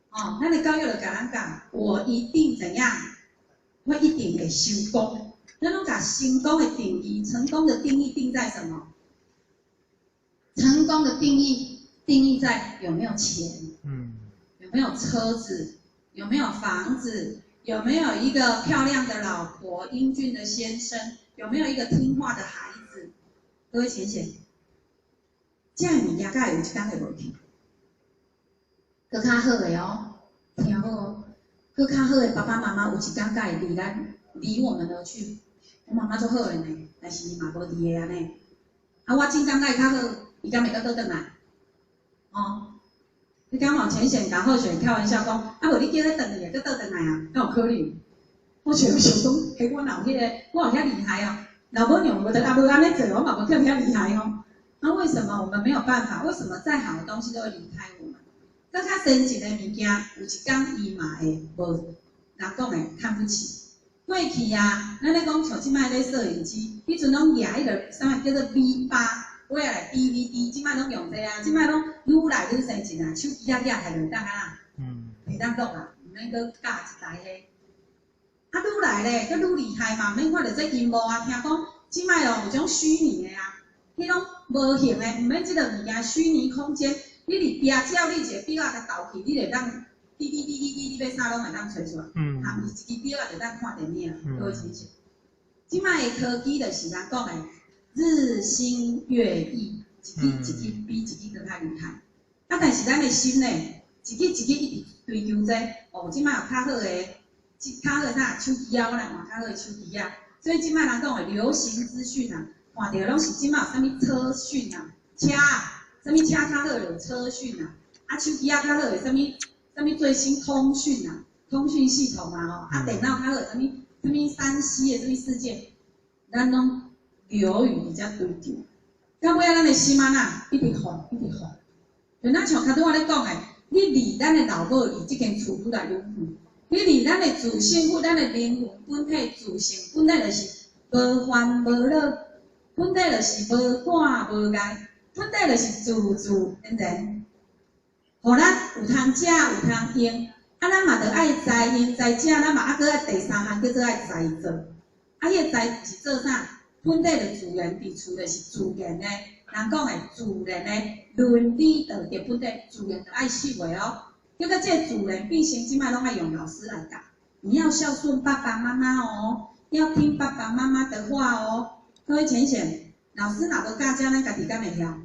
哦，咱的教育就共咱教，我一定怎樣，我一定會成功。咱攏共成功的定義，成功的定義定在什麼？成功的定義定義在有沒有錢，有沒有車子，有沒有房子，有沒有一個漂亮的老婆、英俊的先生，有沒有一個聽話的孩子？各位淺顯，這樣物件敢會有一工會無去？閣較好的哦，聽好哦，閣較好的爸爸媽媽有一工敢會離咱離我們而去？我媽媽足好的呢，但是伊嘛無佇的按呢。啊，我真感覺伊較好，伊敢會閣倒轉來？哦，你敢吼淺顯共好雪開玩笑講，啊無你叫彼轉去會閣倒轉來啊？敢有可能？好雪想講，彼我哪有彼个，我有遐厲害哦？老母娘無得啊，無按呢做，我嘛無可能遐厲害哦。那為什麼我們沒有辦法？為什麼再好的東西都會離開我們？閣較先進的物件，有一工伊嘛會無人講的看不起。過去啊，咱咧講像這擺咧攝影機，彼陣攏舉彼个啥物叫做 V8，尾仔來 DVD，這擺攏用這啊，這擺攏愈來愈先進啊，手機仔舉起來就會當按怎？會當錄啊，毋免閣架一台彼。啊，愈來咧，閣愈厲害嘛，毋免看著這螢幕啊，聽講這擺哦有種虛擬的啊，彼種無形的，毋免這个物件虛擬空間，你佇壁只要你一个筆仔共投去，你就會當滴滴滴滴滴，你欲啥攏會當揣出來。啊，毋是一支筆仔就當看電影，各位親戚。這擺的科技就是人講的日新月異，一支一支比一支閣較厲害。啊，但是咱的心呢，一支一支一直追求這，哦，這擺有較好的，較好的啥手機仔，我來換較好的手機仔。所以這擺人講的流行資訊啊，看著攏是這擺有啥物車訊啊，車啊，啥物車較好就有車訊啊，啊手機仔較好的啥物啥物最新通訊啊，通訊系統啊吼，啊電腦較好啥物啥物3C 的啥物世界，咱攏流於佇遮追求。到尾仔咱的心按怎，一直換，一直換。就若像較拄仔咧講的，你離咱的老母離這間厝愈來愈遠，你離咱的自性佛，咱的靈魂本體自性本體就是無煩無惱，本體就是無趕無礙，本體就是自自然然，予咱有通食有通用，啊，咱嘛著愛知用知食，咱嘛猶閣愛第三項叫做愛知做，啊，彼个知是做啥？本體就自然佇厝就是自然的，人講的自然的倫理道德本體自然就愛守的哦。結果這個自然變成這擺攏愛用老師來教，你要孝順爸爸媽媽哦，要聽爸爸媽媽的話哦。各位淺顯，老師若無教這，咱家己敢會曉？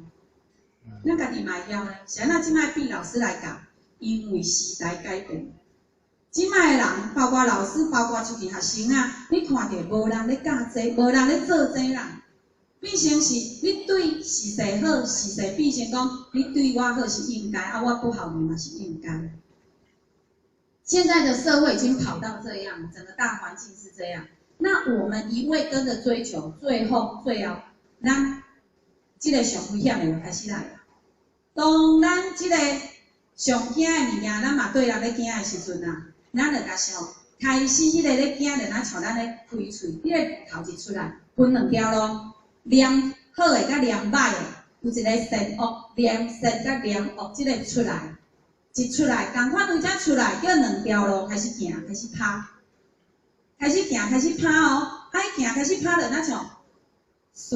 咱家己嘛會曉咧。是按怎這擺變老師來教？因為時代改變，這擺的人，包括老師，包括出去學生啊，你看著無人咧教這，無人咧做這啦。變成是你對時勢好，時勢變成講你對我好是應該，啊，我不好你嘛是應該。現在的社會已經跑到這樣，整個大環境是這樣。那我們一味跟着追求，最後最後，咱這個上危險的就開始來了。當咱這個上驚的物件，咱嘛對人咧驚的時陣啊，咱就共想，開始彼個咧驚，就若像咱咧開喙，彼個頭一出來，分兩條路。念好的佮念歹的，有一個善惡，念善佮念惡，這個出來，一出來，仝款對遮出來，叫兩條路開始行，開始拍，開始行，開始拍哦，啊，伊行開始拍就若像是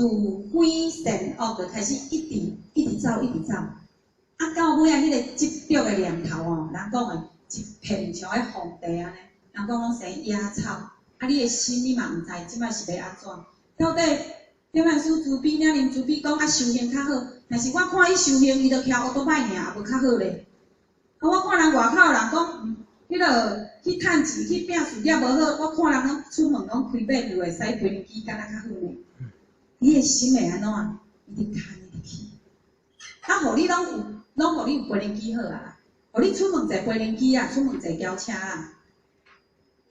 非善惡，就開始一直一直走，一直走，啊，到尾仔彼個執著的念頭哦，人講的一片像彼荒地按呢，人講攏生野草，啊，你的心你嘛毋知這擺是欲按怎，到底。點法師慈悲，領恁慈悲講啊，修行較好。但是我看伊修行，伊就騎烏托擺爾，也無較好咧。啊，我看人外口的人講，彼个去趁錢去拼事業無好，我看人攏出門攏開馬路會使飛機，敢若較好呢？你的心會按怎？一直牽一直去。啊，予你攏有，攏予你有飛輪機好啊，予你出門坐飛輪機啊，出門坐轎車啊。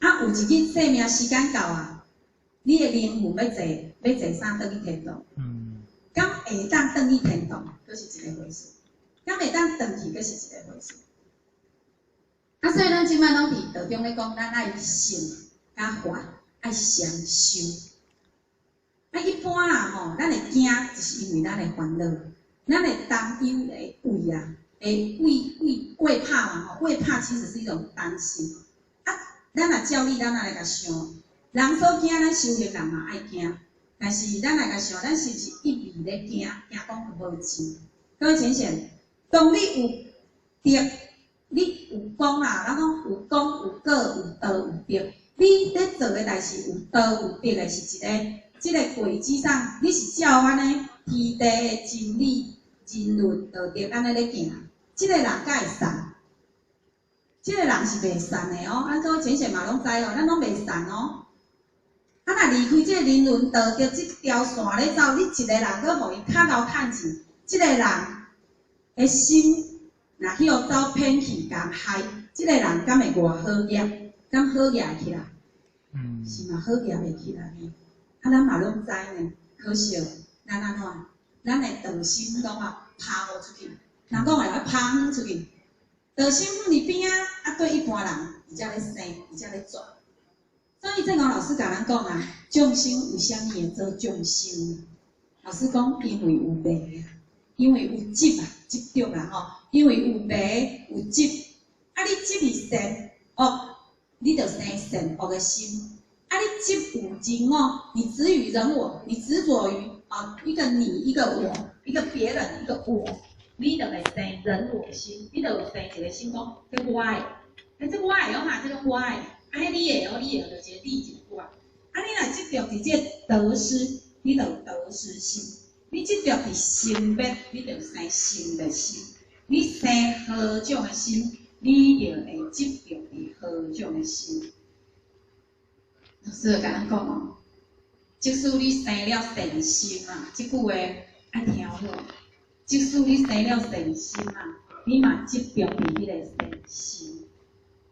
啊，有一日生命時間到啊！你的靈魂欲坐，欲坐啥轉去天堂？敢會當轉去天堂，閣是一个回事；敢會當轉去，閣是一個回事。啊，所以咱這擺攏佇道中咧講，咱愛信佮法，愛雙修。啊，一般啊吼，咱會驚，就是因為咱的煩惱，咱會擔憂會畏啊，會畏畏畏怕嘛吼，畏怕其實是一種擔心。啊，咱若照理，咱若來共想。人所驚，咱修行人嘛愛驚，但是咱來共想，咱是毋是一味咧驚，驚講無錢？各位淺顯，當你有德，你有功啦，咱講有功有過有道有德，你咧做的代誌有道有德的是一個，這個軌跡上，你是照按呢天地的真理、人倫道德按呢咧行，這個人才會善，這個人是袂善的哦。咱各位淺顯嘛攏知哦，咱攏袂善哦。啊，若離開這個人倫道德這條線咧走，你一個人閣予伊較𠢕趁錢，這个人的心若去予走偏去共害，這个人敢會偌好額？敢好額起來？是嘛好額袂起來呢？啊，咱嘛攏知呢。可惜，咱按怎？咱的道心攏啊拋予出去，人講的愛拋遠出去。道心放佇邊仔，啊，對一般人佇遮咧生，佇遮咧轉。所以正剛老師共咱講啊，眾生為啥物會做眾生？老師講，因為有迷啊，因為有執啊，執著啦吼，因為有迷有執，啊，你執佇善惡，你就生善惡的心；啊，你執有人我，你執於人我，你執著於啊一個你一個我，一個別人一個我，你就會生人我心，你就有生一個心講，這我的，欸，這我的哦哈，這攏我的，啊，彼你的哦，你的就一個你一個我。啊，你若執著佇這個得失，你就有得失心；你執著佇生滅，你就生生滅心；你生何種的心，你就會執著佇何種的心。老師就共咱講哦，即使你生了善心啊，這句話愛聽好。即使你生了善心啊，你嘛執著佇彼個善心。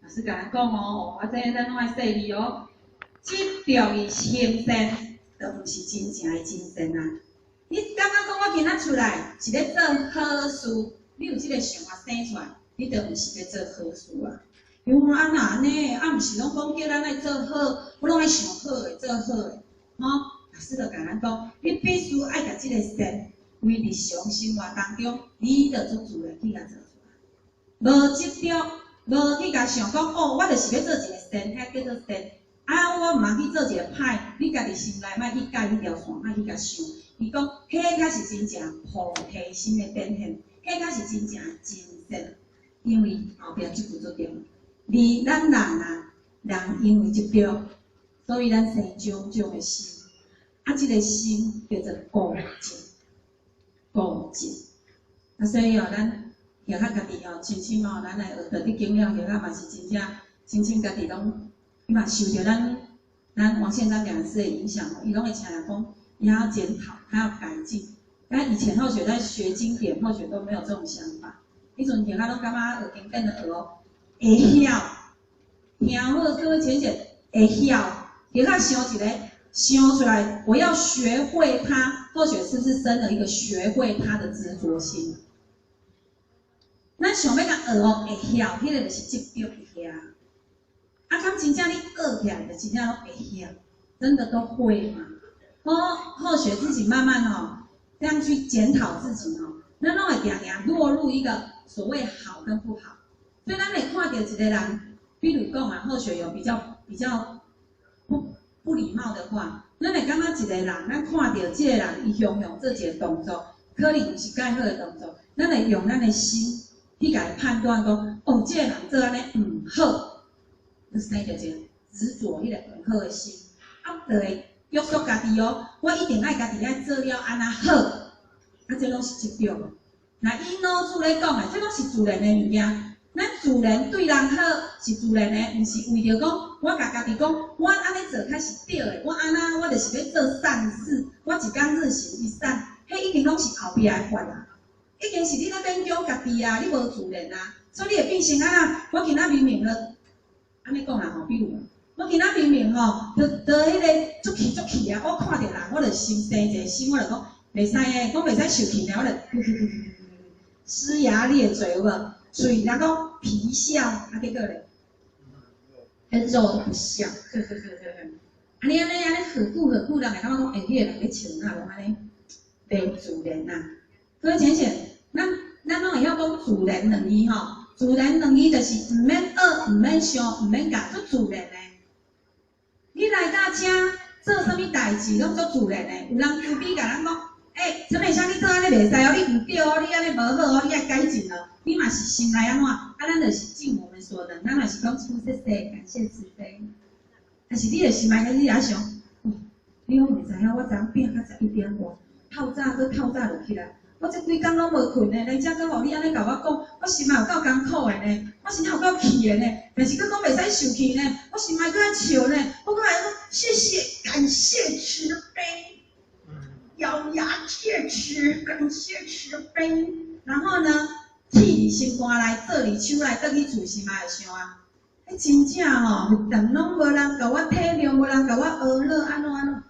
老師共咱講哦，啊，這咱攏愛細膩哦。執著佇行善，就毋是真正的真善啊！你感覺講我今仔出來是咧做好事，你有這個想法生出來，你就毋是咧做好事啊！因為啊若按呢，啊毋是攏講叫咱愛做好，我攏愛想好的，做好的，吼！老師就共咱講，你必須愛共這個善，為日常生活當中，你就足自然去共做出來，無執著，無去共想講，哦，我就是欲做一個善，彼叫做善。啊，我毋通去做一個歹，你家己心內莫去蓋彼條線，莫去共想。伊講，彼才是真正菩提心的展現，彼才是真正真善。因為後壁這句足重要，而咱人啊，人因為執著，所以咱生種種的心。啊，這個心叫做固執，固執。啊，所以哦，咱學較家己哦，深深哦，咱來學道德經了，學較嘛是真正深深家己攏。伊嘛受著咱王憲章講師的影響哦，伊攏會請人講，伊還要檢討，還要改進。但以前後學在學經典，後學都沒有這種想法。彼陣學較攏感覺學經典就學哦，會曉，聽好各位淺顯會曉，學較想一個想出來，我要學會它。後學是不是生了一個學會它的執着心？咱想欲共學哦，會曉，彼個就是執著佇遐。啊，敢真正你學起來，就真正攏會曉，真的都會嗎？後後學自己慢慢哦，這樣去檢討自己哦，咱攏會定定落入一個所謂好跟不好。所以咱會看著一個人，比如講啊，後學有比較不禮貌的話，咱會感覺一個人，咱看著這個人伊雄雄做一個動作，可能毋是蓋好的動作，咱會用咱的心去共伊判斷講，哦，這個人做按呢毋好。就生著一個執著彼個毋好的心，啊，就會約束家己哦，我一定愛家己愛做了按怎好，啊，這攏是執著。若以老子咧講的，這攏是自然的物件。咱自然對人好是自然的，毋是為著講我共家己講，我按呢做較是對的，我按怎我就是欲做善事，我一工日行一善，彼已經攏是後壁的法啊，已經是你咧勉強家己啊，你無自然啊，所以你會變成按怎？我今仔明明了。按呢講啦吼，比如我今仔明明吼，就就彼個足氣足氣啊！我看著人，我就心生一個心，我就講袂使的，講袂使受氣呢，我就呵呵呵呵齜牙咧嘴有無？喙人講皮笑，啊結果咧，彼肉都不笑，呵呵呵呵呵。啊你按呢按呢好久好久，人會感覺講，欸，彼個人咧笑哪攏按呢袂自然啊。各位淺顯，咱攏會曉講自然兩字吼。自然兩字就是毋免學，毋免想，毋免教，足自然的。你來到遮做啥物代誌，攏足自然的。有人慈悲共咱講，欸，陳美香，你做按呢袂使哦，你毋對哦，你按呢無好哦，你愛改進哦。你嘛是心內按怎？啊，咱就是盡我們所能，咱嘛是講出謝謝，感謝慈悲。但是你的心內開始也想，哦，你攏袂知影，我昨昏拼到11點外，透早閣透早就起來。我這規工攏無睏呢，來遮閣予你按呢共我講，我心內有夠艱苦的呢，我心內有夠氣的呢，但是閣講袂使受氣呢，我心內閣愛笑呢，我閣愛講謝謝感謝慈悲，咬牙切齒，感謝慈悲，然後呢，氣佇心肝內，做佇手內，轉去厝時嘛會想啊，彼真正吼，佛堂攏無人共我體諒，無人共我呵咾，按怎按怎？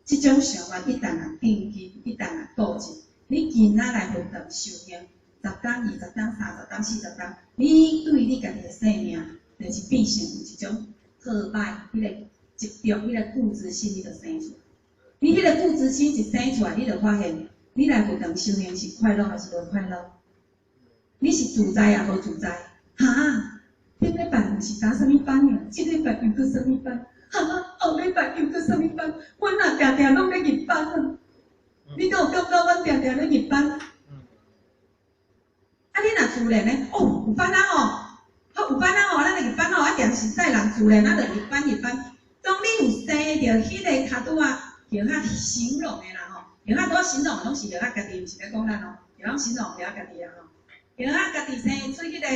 這種想法一旦若定根，一旦若固執，你今仔來佛堂修行，十工、20工、30工、40工，你對你家己的生命，就是變成有一種好歹，彼個執著，彼個固執心，你就生出來。你彼個固執心一生出來，你就發現，你來佛堂修行是快樂還是無快樂？你是自在抑無自在？哈？頂禮拜毋是打啥物班爾，這禮拜又閣啥物班？哈？後禮拜又閣啥物班？阮若定定攏咧入班啊！你敢有感覺阮定定咧入班？啊，你若自然呢？哦，有班啊吼，好有班啊吼，咱來入班吼，啊，定實在人自然啊，就入班入班。當你有生著彼個跤拄仔，叫較形容的啦吼，叫較拄仔形容的攏是叫較家己，毋是咧講咱哦，叫咱形容叫較家己啊吼，叫較家己生出彼個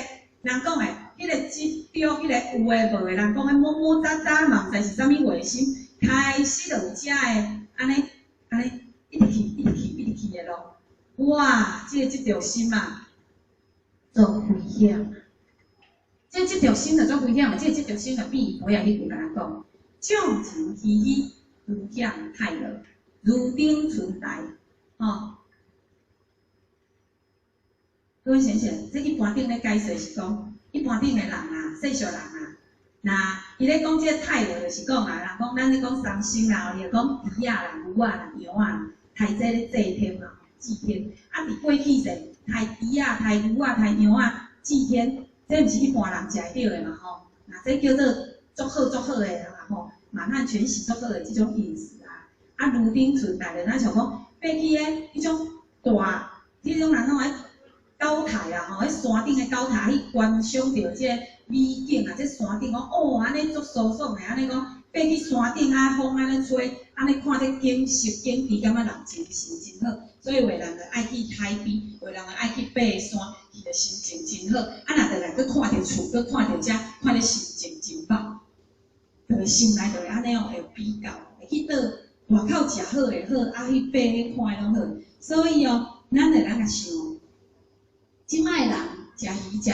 人講的，彼個執著，彼個有的無的，人講的摸摸渣渣嘛，毋知是啥物話心，開始就有遮的按呢按呢，一直去一直去一直去的咯。哇，這個執著心啊，足危險。這個執著心就足危險的，這個執著心就變尾仔彼句共咱講：眾情虛虛，如險泰樂，如丁存在，吼。各位先生，這一般頂咧解說是講，一般頂的人啊，世俗人啊，若伊咧講這個泰樂，就是講啊，人講咱咧講三牲啦，伊就講豬仔啦、牛仔啦、羊仔啦，刣這咧祭天嘛，祭天。啊，佇過去世，刣豬仔、刣牛仔、刣羊仔祭天，這毋是一般人食會著的嘛吼。那這叫做足好足好的啦吼，滿漢全席足好的這種飲食啊。啊，爐頂存在的，咱像講過去的彼種大，彼種人攏愛高台啊吼，彼山頂的高台去觀賞著這個美景啊，這山頂講哦，按呢足舒爽的，按呢講爬去山頂啊，風按呢吹，按呢看這景色景致，感覺人精神真好。所以有的人就愛去海邊，有的人就愛去爬山，去著心情真好。啊，若轉來閣看著厝，閣看著遮，看咧心情真歹，就會心內就會按呢哦，會有比較，會去佗外口食好的好，啊去爬彼看的攏好。所以哦，咱會當共想，這擺的人食魚、食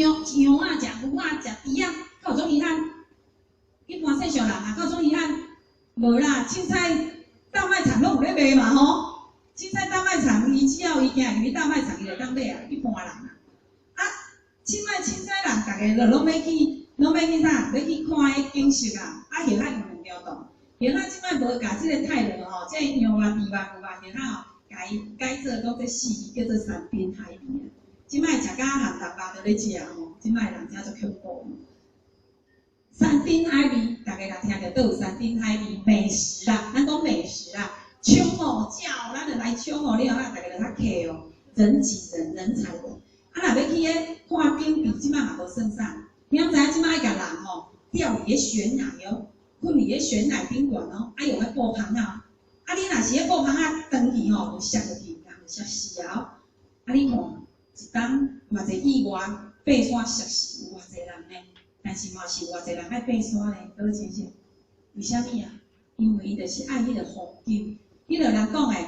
肉、食羊羊仔、食牛仔、食豬仔，敢有種遺憾？一般世俗人啊，敢有種遺憾？無啦，凊彩大賣場攏有咧賣嘛吼。凊彩大賣場，伊只要伊行入去大賣場，伊就當買啊。一般人啊，啊，這擺凊彩人，逐家就攏欲去，攏欲去啥？欲去看彼景色啊！啊，彼仔有兩條道，彼仔這擺無共這个泰樂吼，這個羊肉、豬肉、牛肉，彼仔吼，共伊改做講這四字叫做山珍海味啊。這擺食甲鹹淡肉都咧食吼，這擺人真足恐怖。山珍海味，逐家若聽著都有山珍海味美食啦，咱講美食啦，衝哦，食哦，咱就來衝哦，了後，逐家就較客哦，人擠人，人踩人。啊，若欲去彼看景致，這擺嘛無算啥。你毋知影這擺愛共人吼吊佇咧懸崖哦，睏佇咧懸崖頂懸哦，啊用彼布帆仔哦，啊你若是彼布帆仔斷去吼，就摔落去，人就摔死啊！啊你看，一冬偌濟意外，爬山摔死有偌濟人呢？但是嘛是有偌濟人愛爬山呢？各位先生，為啥物啊？因為伊就是愛彼個風景，彼個人講的，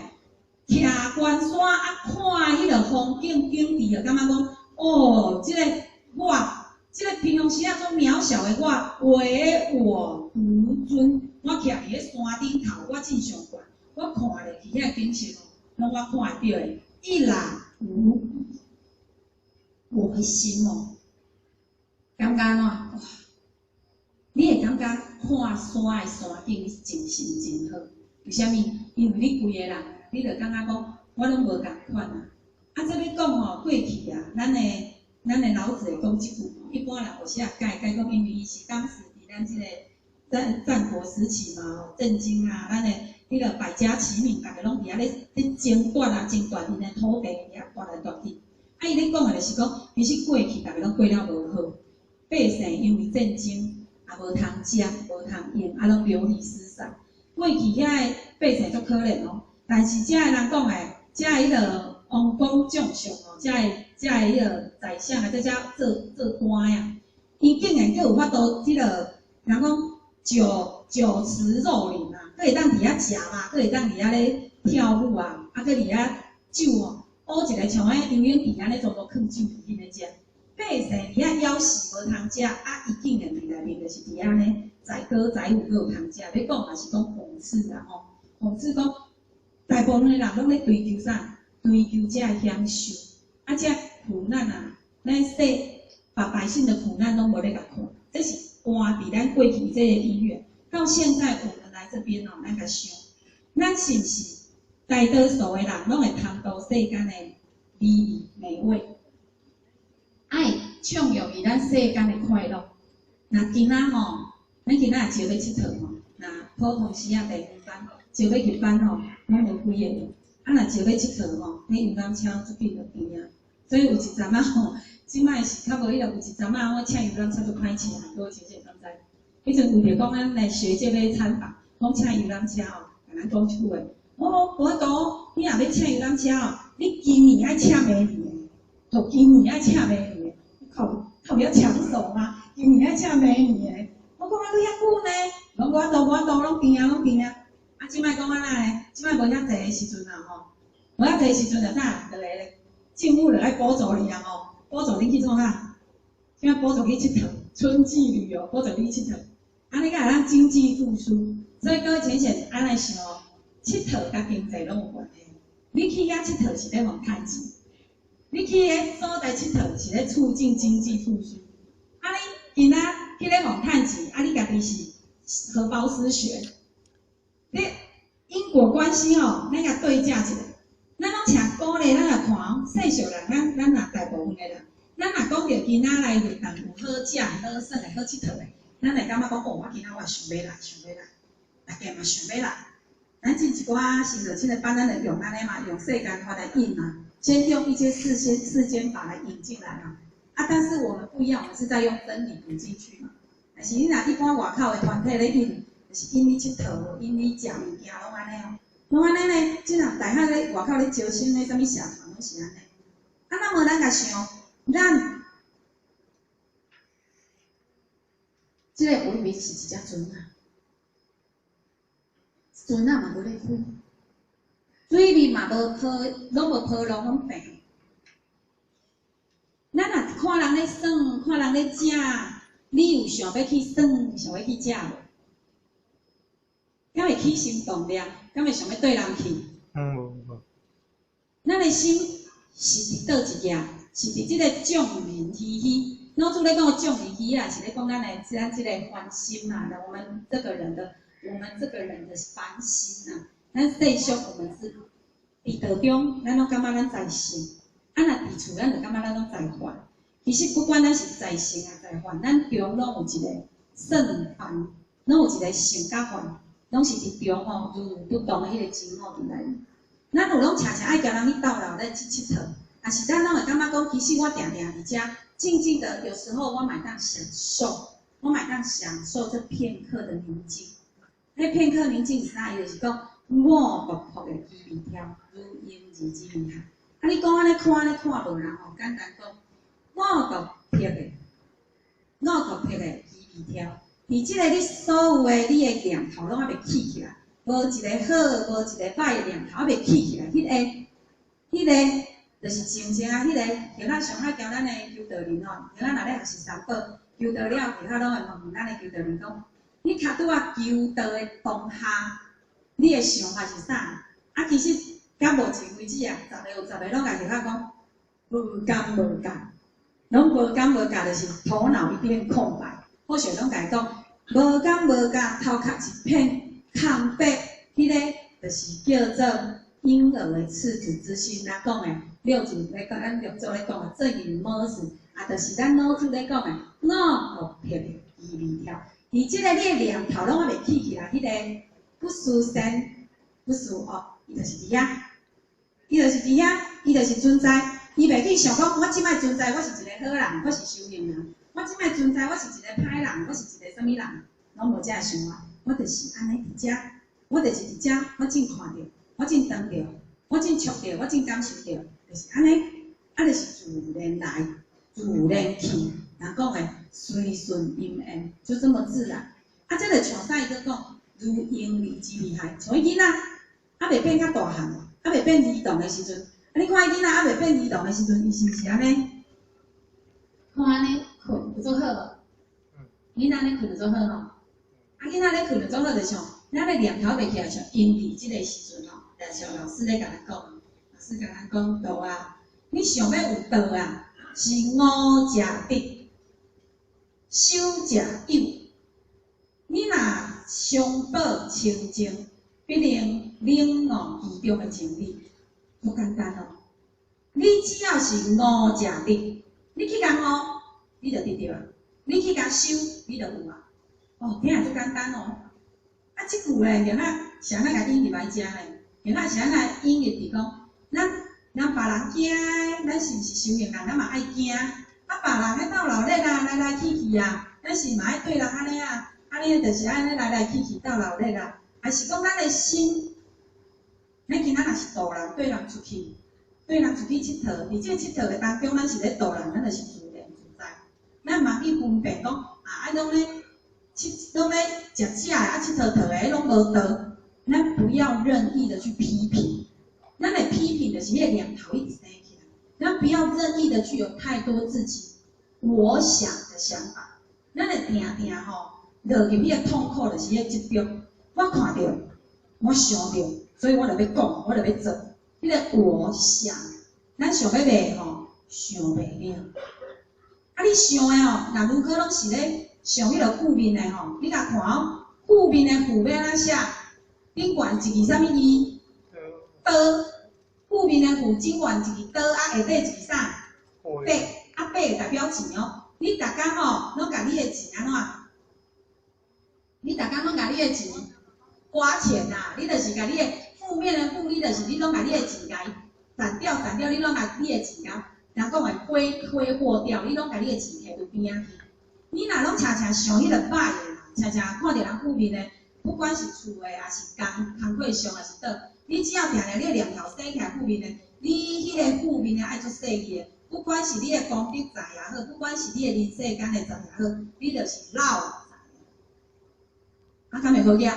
徛懸山啊，看彼個風景景致，就感覺講，哦，這個我，這個平常時啊，種渺小的我，唯我獨尊。我徛佇咧山頂頭，我真上懸，我看落去遐個景色哦，攏我看會著的，一覽無遺。我的心哦，感覺按怎？哇！你會感覺看山的山景，你精神真好。為啥物？因為你規个人，你就感覺講，我攏無仝款啊。啊，這欲講吼，過去啊，咱的老子會講這句，一般人有時也解解講，因為伊是當時佇咱這個戰國時期嘛，吼，戰爭啊，咱的彼個百家齊鳴，逐家攏佇遐咧爭奪啊，爭奪𪜶的土地，佇遐奪來奪去。啊，伊咧講的就是講，其實過去逐家攏過了無好，百姓因為戰爭也無通食，無通用，啊，攏流離失所。過去遐个百姓足可憐哦，但是遮个人講的，遮个彼個王公將相哦，遮个彼個宰相啊，這遮做官的啊，伊竟然閣有法度這個人講酒池肉林啊，閣會當佇遐食嘛，閣會當佇遐咧跳舞啊，啊，閣佇遐酒吼，烏一个像彼游泳池按呢，全部囥酒佇彼个遮。百姓佇遐枵死無通食，啊，伊竟然佇內面就是佇遐呢，載歌載舞閣有通食。欲講嘛是講諷刺啦吼，諷刺講大部分的人攏咧追求啥？追求這个享受，啊，這苦難啊，咱世把百姓的苦難攏無咧共看，這是換佇咱過去這個因緣。到現在我們來這邊哦，咱共想，咱是毋是大多數的人攏會貪圖世間的美味美味，愛暢用於咱世間的快樂。若今仔吼，咱今仔若招欲𨑨迌吼，若普通時仔地方班招欲入班吼，攏無幾个。啊，若招欲𨑨迌吼，彼遊覽車足緊就甜啊。所以有一陣仔吼，這擺是較無彼個，有一陣仔我請遊覽車足歹請，各位親戚敢知？彼陣為著講咱來學這欲參訪，講請遊覽車吼，共咱講一句話，我無法度，你若欲請遊覽車吼，你今年愛請明年的，就今年愛請明年的，靠靠遐搶手嗎？今年愛請明年的，我講啊，閣遐久呢，攏無法度，無法度，攏甜啊，攏甜啊。啊，這擺講按怎呢？這擺無遐濟的時陣啊吼，無遐濟時陣就啥？就來政府就愛補助你啊吼，補助你去創啥？這擺補助去𨑨迌，春季旅遊補助你去𨑨迌，按呢才會當經濟復甦。所以各位淺顯按呢想哦，𨑨迌佮經濟攏有關係。你去遐𨑨迌是咧予趁錢，你去彼所在𨑨迌是咧促進經濟復甦。啊，你今仔去咧予趁錢，啊，你家己是荷包失血。你因果關係吼，咱共對照一下。咱攏誠鼓勵，咱來看哦，世俗人，咱咱若大部分的人，咱若講著今仔來活動有好食、好耍的、好𨑨迌的，咱會感覺講哦，我今仔我也想欲來，想欲來，大家嘛想欲來。咱進一寡新樂親的班，咱就用按呢嘛，用世間法來引嘛，先用一些世間法來引進來嘛。啊，但是我們不一樣，我們是在用真理引進去嘛。但是你若一般外口的團體咧引，就是引你𨑨迌，引你食物件，攏按呢哦，攏按呢呢。這人大漢咧外口咧招生咧，啥物社團攏是按呢。啊，那麼咱共想，咱這个微微是一隻船仔，船仔嘛無咧開，水面嘛無波，攏無波浪，攏平。咱若看人咧耍，看人咧食，你有想欲去耍，想欲去食無？敢會起心動念？敢會想欲綴人去？嗯，無無。咱的心是佇佗一頁？是佇這个眾人嘻嘻。老祖咧講眾人嘻嘻啊，是咧講咱的咱這个凡心啊，我們這個人的，我們這個人的凡心啊。咱世俗我們是佇道中，咱攏感覺咱在聖，啊若佇厝，咱就感覺咱攏在凡。其實不管咱是在聖抑在凡，咱中攏有一個聖凡，攏有一個聖佮凡，攏是佇中吼，如如不動的彼個情吼佇內面。咱有攏常常愛共人去鬥鬧咧去𨑨迌，啊是咱攏會感覺講，其實我定定佇遮靜靜的，有時候我嘛會當享受，我嘛會當享受這片刻的寧靜。彼片刻寧靜是啥？伊就是講五毒瀑的滋味調，如嬰兒之味哈。啊，你講按呢看按呢看無人吼，簡單講，五毒瀑的，五毒瀑的滋味調，佇這個你所有的你的念頭攏猶未起起來，無一個好，無一個歹的念頭猶未起起來，彼個，就是靜靜啊，彼個，或者上海交咱的修道人吼，或者若咧學習三寶，修道了，或者攏會問問咱的修道人講，你較拄仔求道的當下，你的想法是啥？啊，其實到目前為止啊，十个有十个攏共或者講，無感無覺，攏無感無覺，就是頭腦一片空白。好像攏共伊講，無感無覺，頭殼一片空白，彼个就是叫做嬰兒的赤子之心。咱講的六祖咧講，咱六祖咧講的正言無事，啊，就是咱老祖咧講的五毒瀑的滋味調。佇這個你的念頭攏猶未起起來，彼個不思善，不思惡，伊就是佇遐，伊就是佇遐，伊就是存在。伊袂去想講，我這擺存在，我是一個好人，我是修行人；我這擺存在，我是一個歹人，我是一個啥物人，攏無這个想法。我就是按呢佇遮，我就是佇遮，我正看著，我正當著，我正觸著，我正感受著，就是按呢，啊，就是自然來，自然去。人講的隨順因緣，就這麼自然。啊，這個像啥伊閣講，如嬰兒之厲害。像彼囡仔，猶未變較大漢，猶未變兒童的時陣，啊，你看彼囡仔猶未變兒童的時陣，伊是毋是按呢？看按呢睏有足好無？囡仔咧睏就足好吼，啊，囡仔咧睏就足好，就像咱的念頭袂起來，像嬰兒這个時陣吼，就像老師咧共咱講，老師共咱講道啊，你想欲有道啊，是悟者得，守者有。你若常保清淨，必能領悟其中的真理，足簡單哦。你只要是悟者得，你去共悟，你就得著啊。你去共修，你就有啊。哦，聽來足簡單哦。啊，這句咧，用啊是按怎共引入來遮咧？用啊是按怎引入佇講，咱別人驚，咱是毋是修行人？咱嘛愛驚。啊，別人咧鬥鬧熱啊，來來去去啊，咱是嘛愛對人按呢啊？按呢就是按呢來來去去鬥鬧熱啊。還是講咱的心，咱今仔若是度人，對人出去，對人出去𨑨迌，佇這個𨑨迌的當中，咱是咧度人，咱就是自然自在。咱毋通去分辨講啊，啊攏咧𨑨攏咧食食的，啊𨑨迌迌的，彼攏無道。咱不要任意的去批評，咱的批評就是彼個念頭一直生起來。咱不要任意的去有太多自己我想的想法，咱會定定吼落入彼個痛苦，就是彼個執著。我看著，我想著，所以我就欲講，我就欲做。彼個我想，咱想欲賣吼，想袂了。啊，你想的吼，若如果攏是咧想彼個負面的吼，你共看哦，負面的負欲按怎寫？頂懸一字啥物字？刀。負面的負，頂懸一字刀，啊下底一字啥？八。啊，八代表錢哦。你逐工吼，攏共你的錢按怎？你逐工攏共你的錢花錢啊！你就是共你的負面的負，你就是你攏共你的錢共伊攢掉攢掉，你攏共你的錢共人講的揮霍掉，你攏共你的錢摕佇邊仔去。你若攏常常想彼個歹的啦，常常看著人負面的，不管是厝的，抑是工課上，抑是佗，你只要定定你的念頭生起來負面的，你彼個負面的愛足細膩的，不管是你的功德財也好，不管是你的人世間的財也好，你就是落財。啊，敢會好額？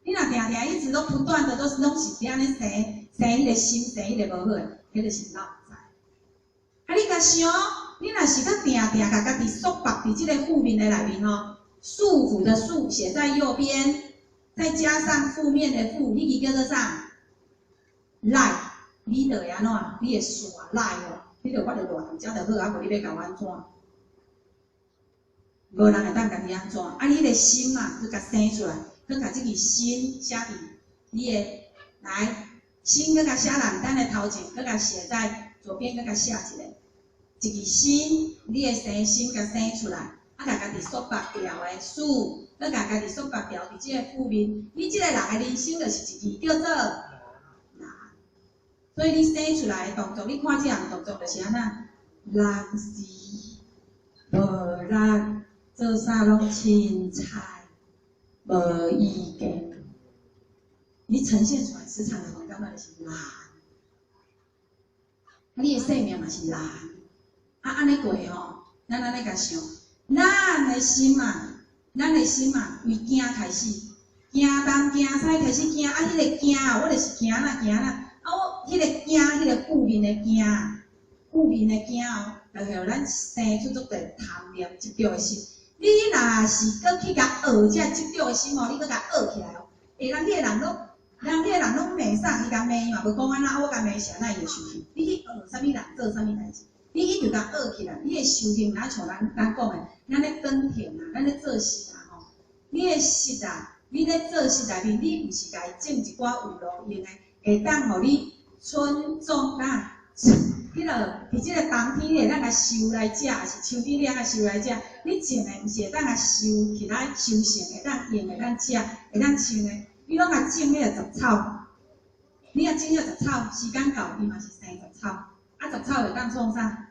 你若定定一直攏不斷的都是攏是佇按呢生生彼個心，生彼個無好的，彼就是落財。啊，你共想，你若是閣定定共家己束縛佇這個負面的內面吼，束縛的束寫在右邊，再加上負面的負，彼個叫做啥？賴，你就會按怎？你會耍賴哦，你就我就賴佇遮就好，啊無你欲共我按怎？無人會當共你按怎？啊，你彼個心啊，閣共生出來，閣共這個心寫佇你的來，心閣共寫人，咱的頭前，閣共寫在左邊，閣共寫一個，一個心，你的生心共生出來，啊，共家己束縛牢的束，閣共家己束縛牢佇這個負面，你這個人的人生就是一字叫做難。所以你生出來的動作，你看這項動作就是按怎？難時無力，做啥攏凊彩，無意見。你呈現出來磁場的感覺就是難。啊，你的生命嘛是難。啊，按呢過吼，咱按呢共想，咱的心啊，咱的心啊，為驚開始，驚東驚西開始驚，啊，彼個驚啊，我就是驚啦驚啦，啊，我彼個驚，彼個負面的驚，負面的驚哦，就予咱生出足濟貪念執著的心。你若是閣去共學這執著的心哦，你閣共學起來哦，會人彼個人攏，人彼個人攏罵啥，伊共罵伊嘛無講按怎，我共罵是按怎伊會生氣。你去學啥物人做啥物代誌，你一直共學起來，你的修行若像咱講的，咱咧耕田啊，咱咧做事啊吼，你的實啊，你咧做事內面，你毋是共伊種一寡有路用的，會當予你春種啊，彼落佇這個冬天你會當共收來食，抑是秋天你會當收來食，你種的毋是會當共收起來收成，會當用，會當食，會當穿的，你攏共種彼個雜草，你若種彼個雜草，時間到伊嘛是生雜草，啊雜草會當創啥？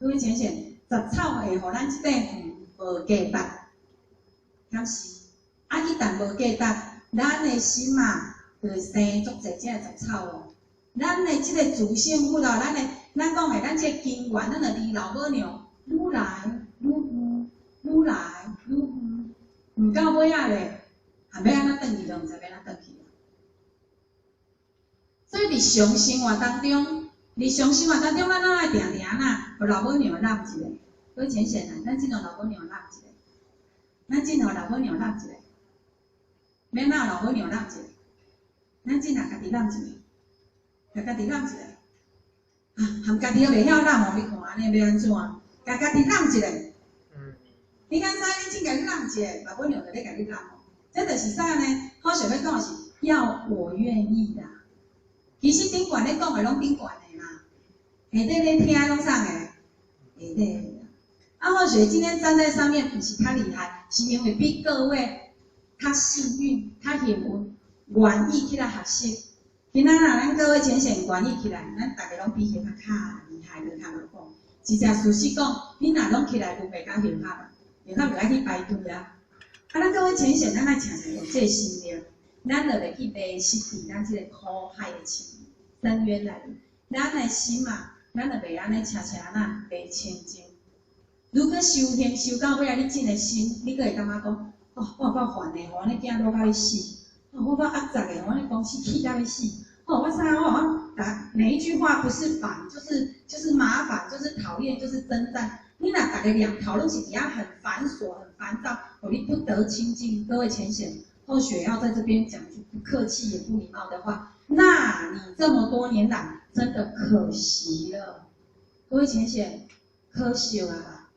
各位淺顯，雜草會予咱這塊園無價值，敢是？啊，一旦無價值，咱的心啊，就會生足濟這個雜草哦。咱的這個自性佛哦，咱的咱講的，咱這個根源，咱就離老母娘愈來愈遠，愈來愈遠，毋到尾仔咧，啊，欲按怎轉去都毋知欲按怎轉去。所以日常生活當中，日常生活當中，咱攏愛定定按怎，予老母娘攬一下。各位淺顯啊，咱進予老母娘攬一下，咱進予老母娘攬一下，欲按怎老母娘攬一下？咱進來家己攬一下，共家己攬一下。啊，含家己都袂曉攬哦，你看按呢欲按怎？共家己攬一下。你敢知你真共你攬一下，老母娘就咧共你攬哦。這就是啥呢？好想欲講的是要我願意啦。其實頂懸咧講的攏頂懸的啦，下底咧聽攏啥個？下底。啊，或許今天站在上面，毋是較厲害，是因為比各位較幸運、較幸運，願意起來學習。今仔日咱各位淺顯願意起來，咱逐家攏比彼較厲害的較無講。真正事實講，你若攏起來，就袂較幸福啊，幸福就愛去排隊啊。啊，咱各位淺顯，咱愛誠誠有這個心念，咱就袂去迷失佇咱這個苦海的深淵內面。咱的心啊，咱就袂按呢捙捙按怎袂清淨。如果修行修到尾仔，你真的心，你閣會感覺講，哦，我有夠煩的，予阮的囝惱到欲死，哦，我夠壓榨的，予阮的公司氣到欲死，哦，我啥我我，每一句話不是煩，就是麻煩，就是討厭，就是爭戰。你若逐个念頭攏是佇遐很繁瑣、很煩躁，予你不得清淨。各位淺顯，後學要在這邊講句不客氣也不禮貌的話，那你這麼多年來真的可惜了。各位淺顯，可惜啊！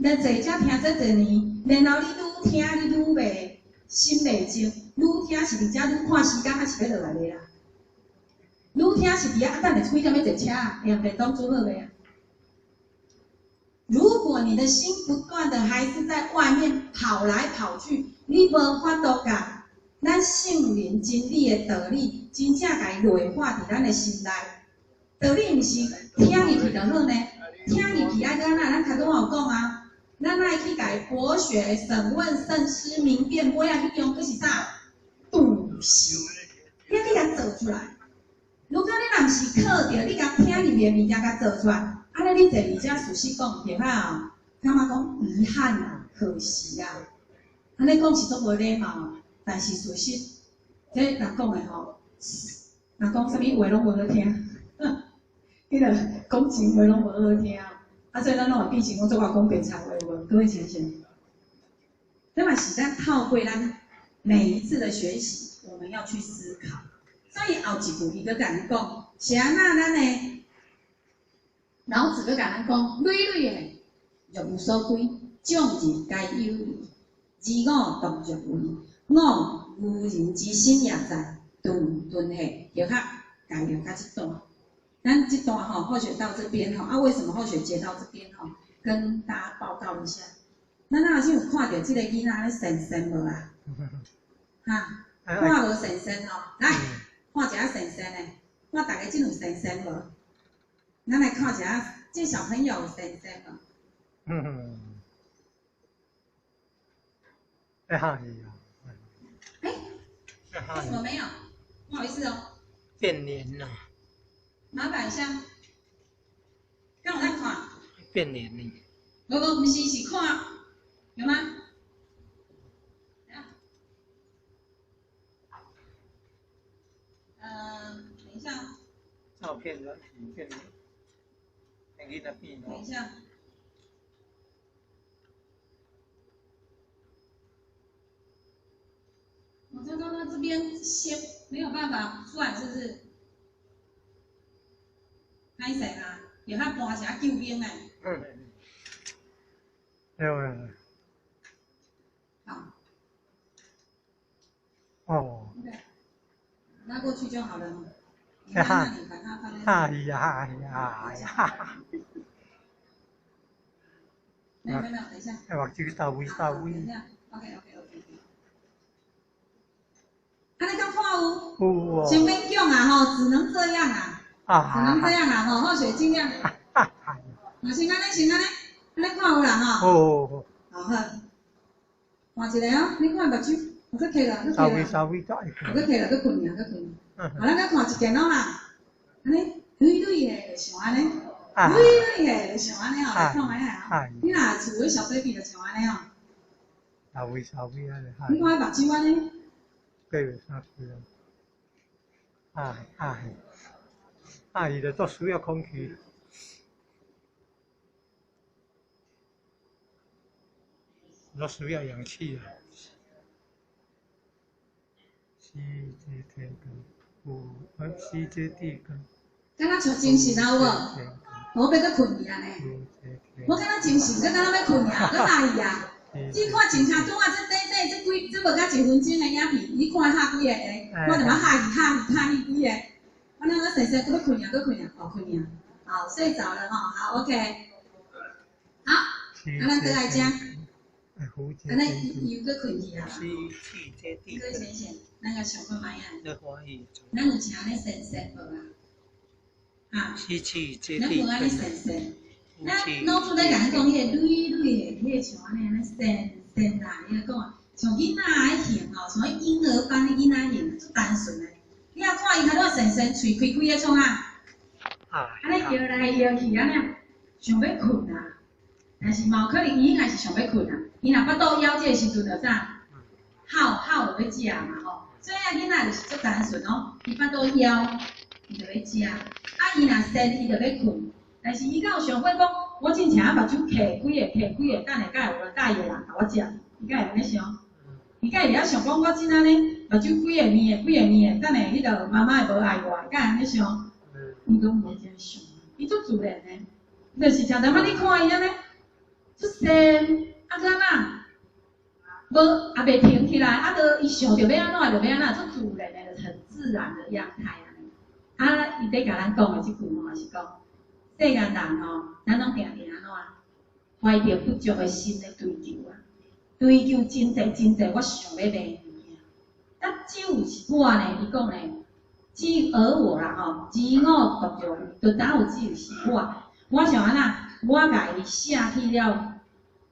咱坐遮聽這濟年，然後你愈聽你愈袂心袂靜，愈聽是佇遮愈看時間，還是欲落來袂啦？愈聽是佇遐，等下幾點欲坐車啊？用便當煮好未啊？如果你的心不斷的還是在外面跑來跑去，你無法度共咱聖靈真理的道理，真正共伊內化佇咱的心內。道理毋是聽入去就好呢，聽入去愛閣按怎？咱頭拄仔有講啊，咱愛去共伊博學、審問、慎思、明辨，尾仔彼樣閣是啥？篤行，你愛去共做出來。如果你若毋是靠著你共聽入去的物件共做出來，按呢你坐佇遮事實講對哈？感覺講遺憾啊，可惜啊。按呢講是足無禮貌，但是事實，這人講的吼，人講啥物話攏無好聽，彼個講真話攏無好聽。啊，所以咱攏會變成講足愛講白賊話有無？各位淺顯，這嘛是咱透過咱每一次的學習，我們要去思考。所以後一句伊閣共咱講，是按怎咱的老子閣共咱講，累累的若有所歸，眾人皆有餘，而我獨若無。我愚人之心也在，頓頓下，就較概念較這段。咱這段吼，後學到這邊吼，啊，為什麼後學接到這邊吼？跟大家報告一下。咱老師有看著這個囡仔咧神神無啊？哈，看無神神吼，來看一下神神的，看逐家真有神神無？咱來看一下這小朋友有神神無？嗯，哎哈呀！哎，為什麼沒有？不好意思哦。變臉了。麻煩一下，敢有在看？變臉呢？無無，毋是，是看，有嗎？等一下。照片軟體變臉，囡仔變。等一下。我剛剛他這邊先沒有辦法出來，是不是？歹勢啦，又較搬一下救兵的。嗯。對啊。好。哦。對。拉過去就好了。哈哈。哎呀呀呀！沒有沒有，等一下。哎，目睭大微大微。等一下，OK OK OK。按呢敢看有？有哦。先勉強啊吼，只能這樣啊。啊。只能這樣啊吼，後學盡量。啊。先按呢，先按呢，按呢看有啦吼。哦。好好。換一個哦，你看目睭，我閣揢啦，閣揢啦。稍微稍微再。我閣揢啦，閣困爾，閣困。好，咱閣看一件咯啦。按呢，累累的就像按呢，累累的就像按呢哦，來看覓啊。你若厝的小 baby 就像按呢哦。六位三位按呢。你看目睭按呢？八月三十啊！啊啊！伊就足需要空氣，足需要氧氣啊！吸這天根，呼吸這地根。敢若像精神啊，有無？無欲閣睏去按呢？我敢若精神，閣敢若欲睏啊，閣來去啊！你看前跤拄仔這短短這幾，這無到一分鐘的影片，你看嚇幾个下，看著我嚇去嚇去嚇去幾个，我那個細細閣欲睏啊，閣睏啊，哦睏啊，好睡著了吼，好 OK，好，啊咱閣來遮，按呢又閣睏去啊。各位先生，咱來想看覓啊？咱有像按呢神仙無啊？啊，咱無按呢神仙。咱老祖咧共咱講，彼个蕊蕊的，彼个像按呢按呢仙仙啦，伊就講像囡仔的形吼，像彼嬰兒般的囡仔形，足單純的。你若看伊較拄神仙，喙開開咧創啥？按呢搖來搖去按呢，想欲睏啊！但是嘛有可能伊應該是想欲睏啊。伊若腹肚枵這个時陣就啥？哭哭就欲食嘛吼。所以啊，囡仔就是足單純哦，伊腹肚枵，伊就欲食。啊，伊若仙，伊就欲睏。但是伊敢有想過講，我進前目睭開幾个，開幾个，等下敢會有人佮意的人共我食？伊敢會按呢想？伊敢會會曉想講，我真按呢目睭幾个暝的，幾个暝的，等下彼个媽媽會無愛我，敢會按呢想？伊攏無這樣想，伊足自然的，就是像淡仔你看伊按呢，足仙，啊閣按怎？無也袂停起來，啊，就伊想著欲按怎就欲按怎，足自然的，很自然的樣態按呢。啊，伊佇共咱講的這句話是講，世間人吼，咱攏定定按怎？懷著不足的心咧追求啊，追求真濟真濟，我想欲買的物件。啊，只有一寡呢，伊講呢，只有而我啦吼，只我獨有，就只有只有是我。我想按怎？我共伊捨棄了。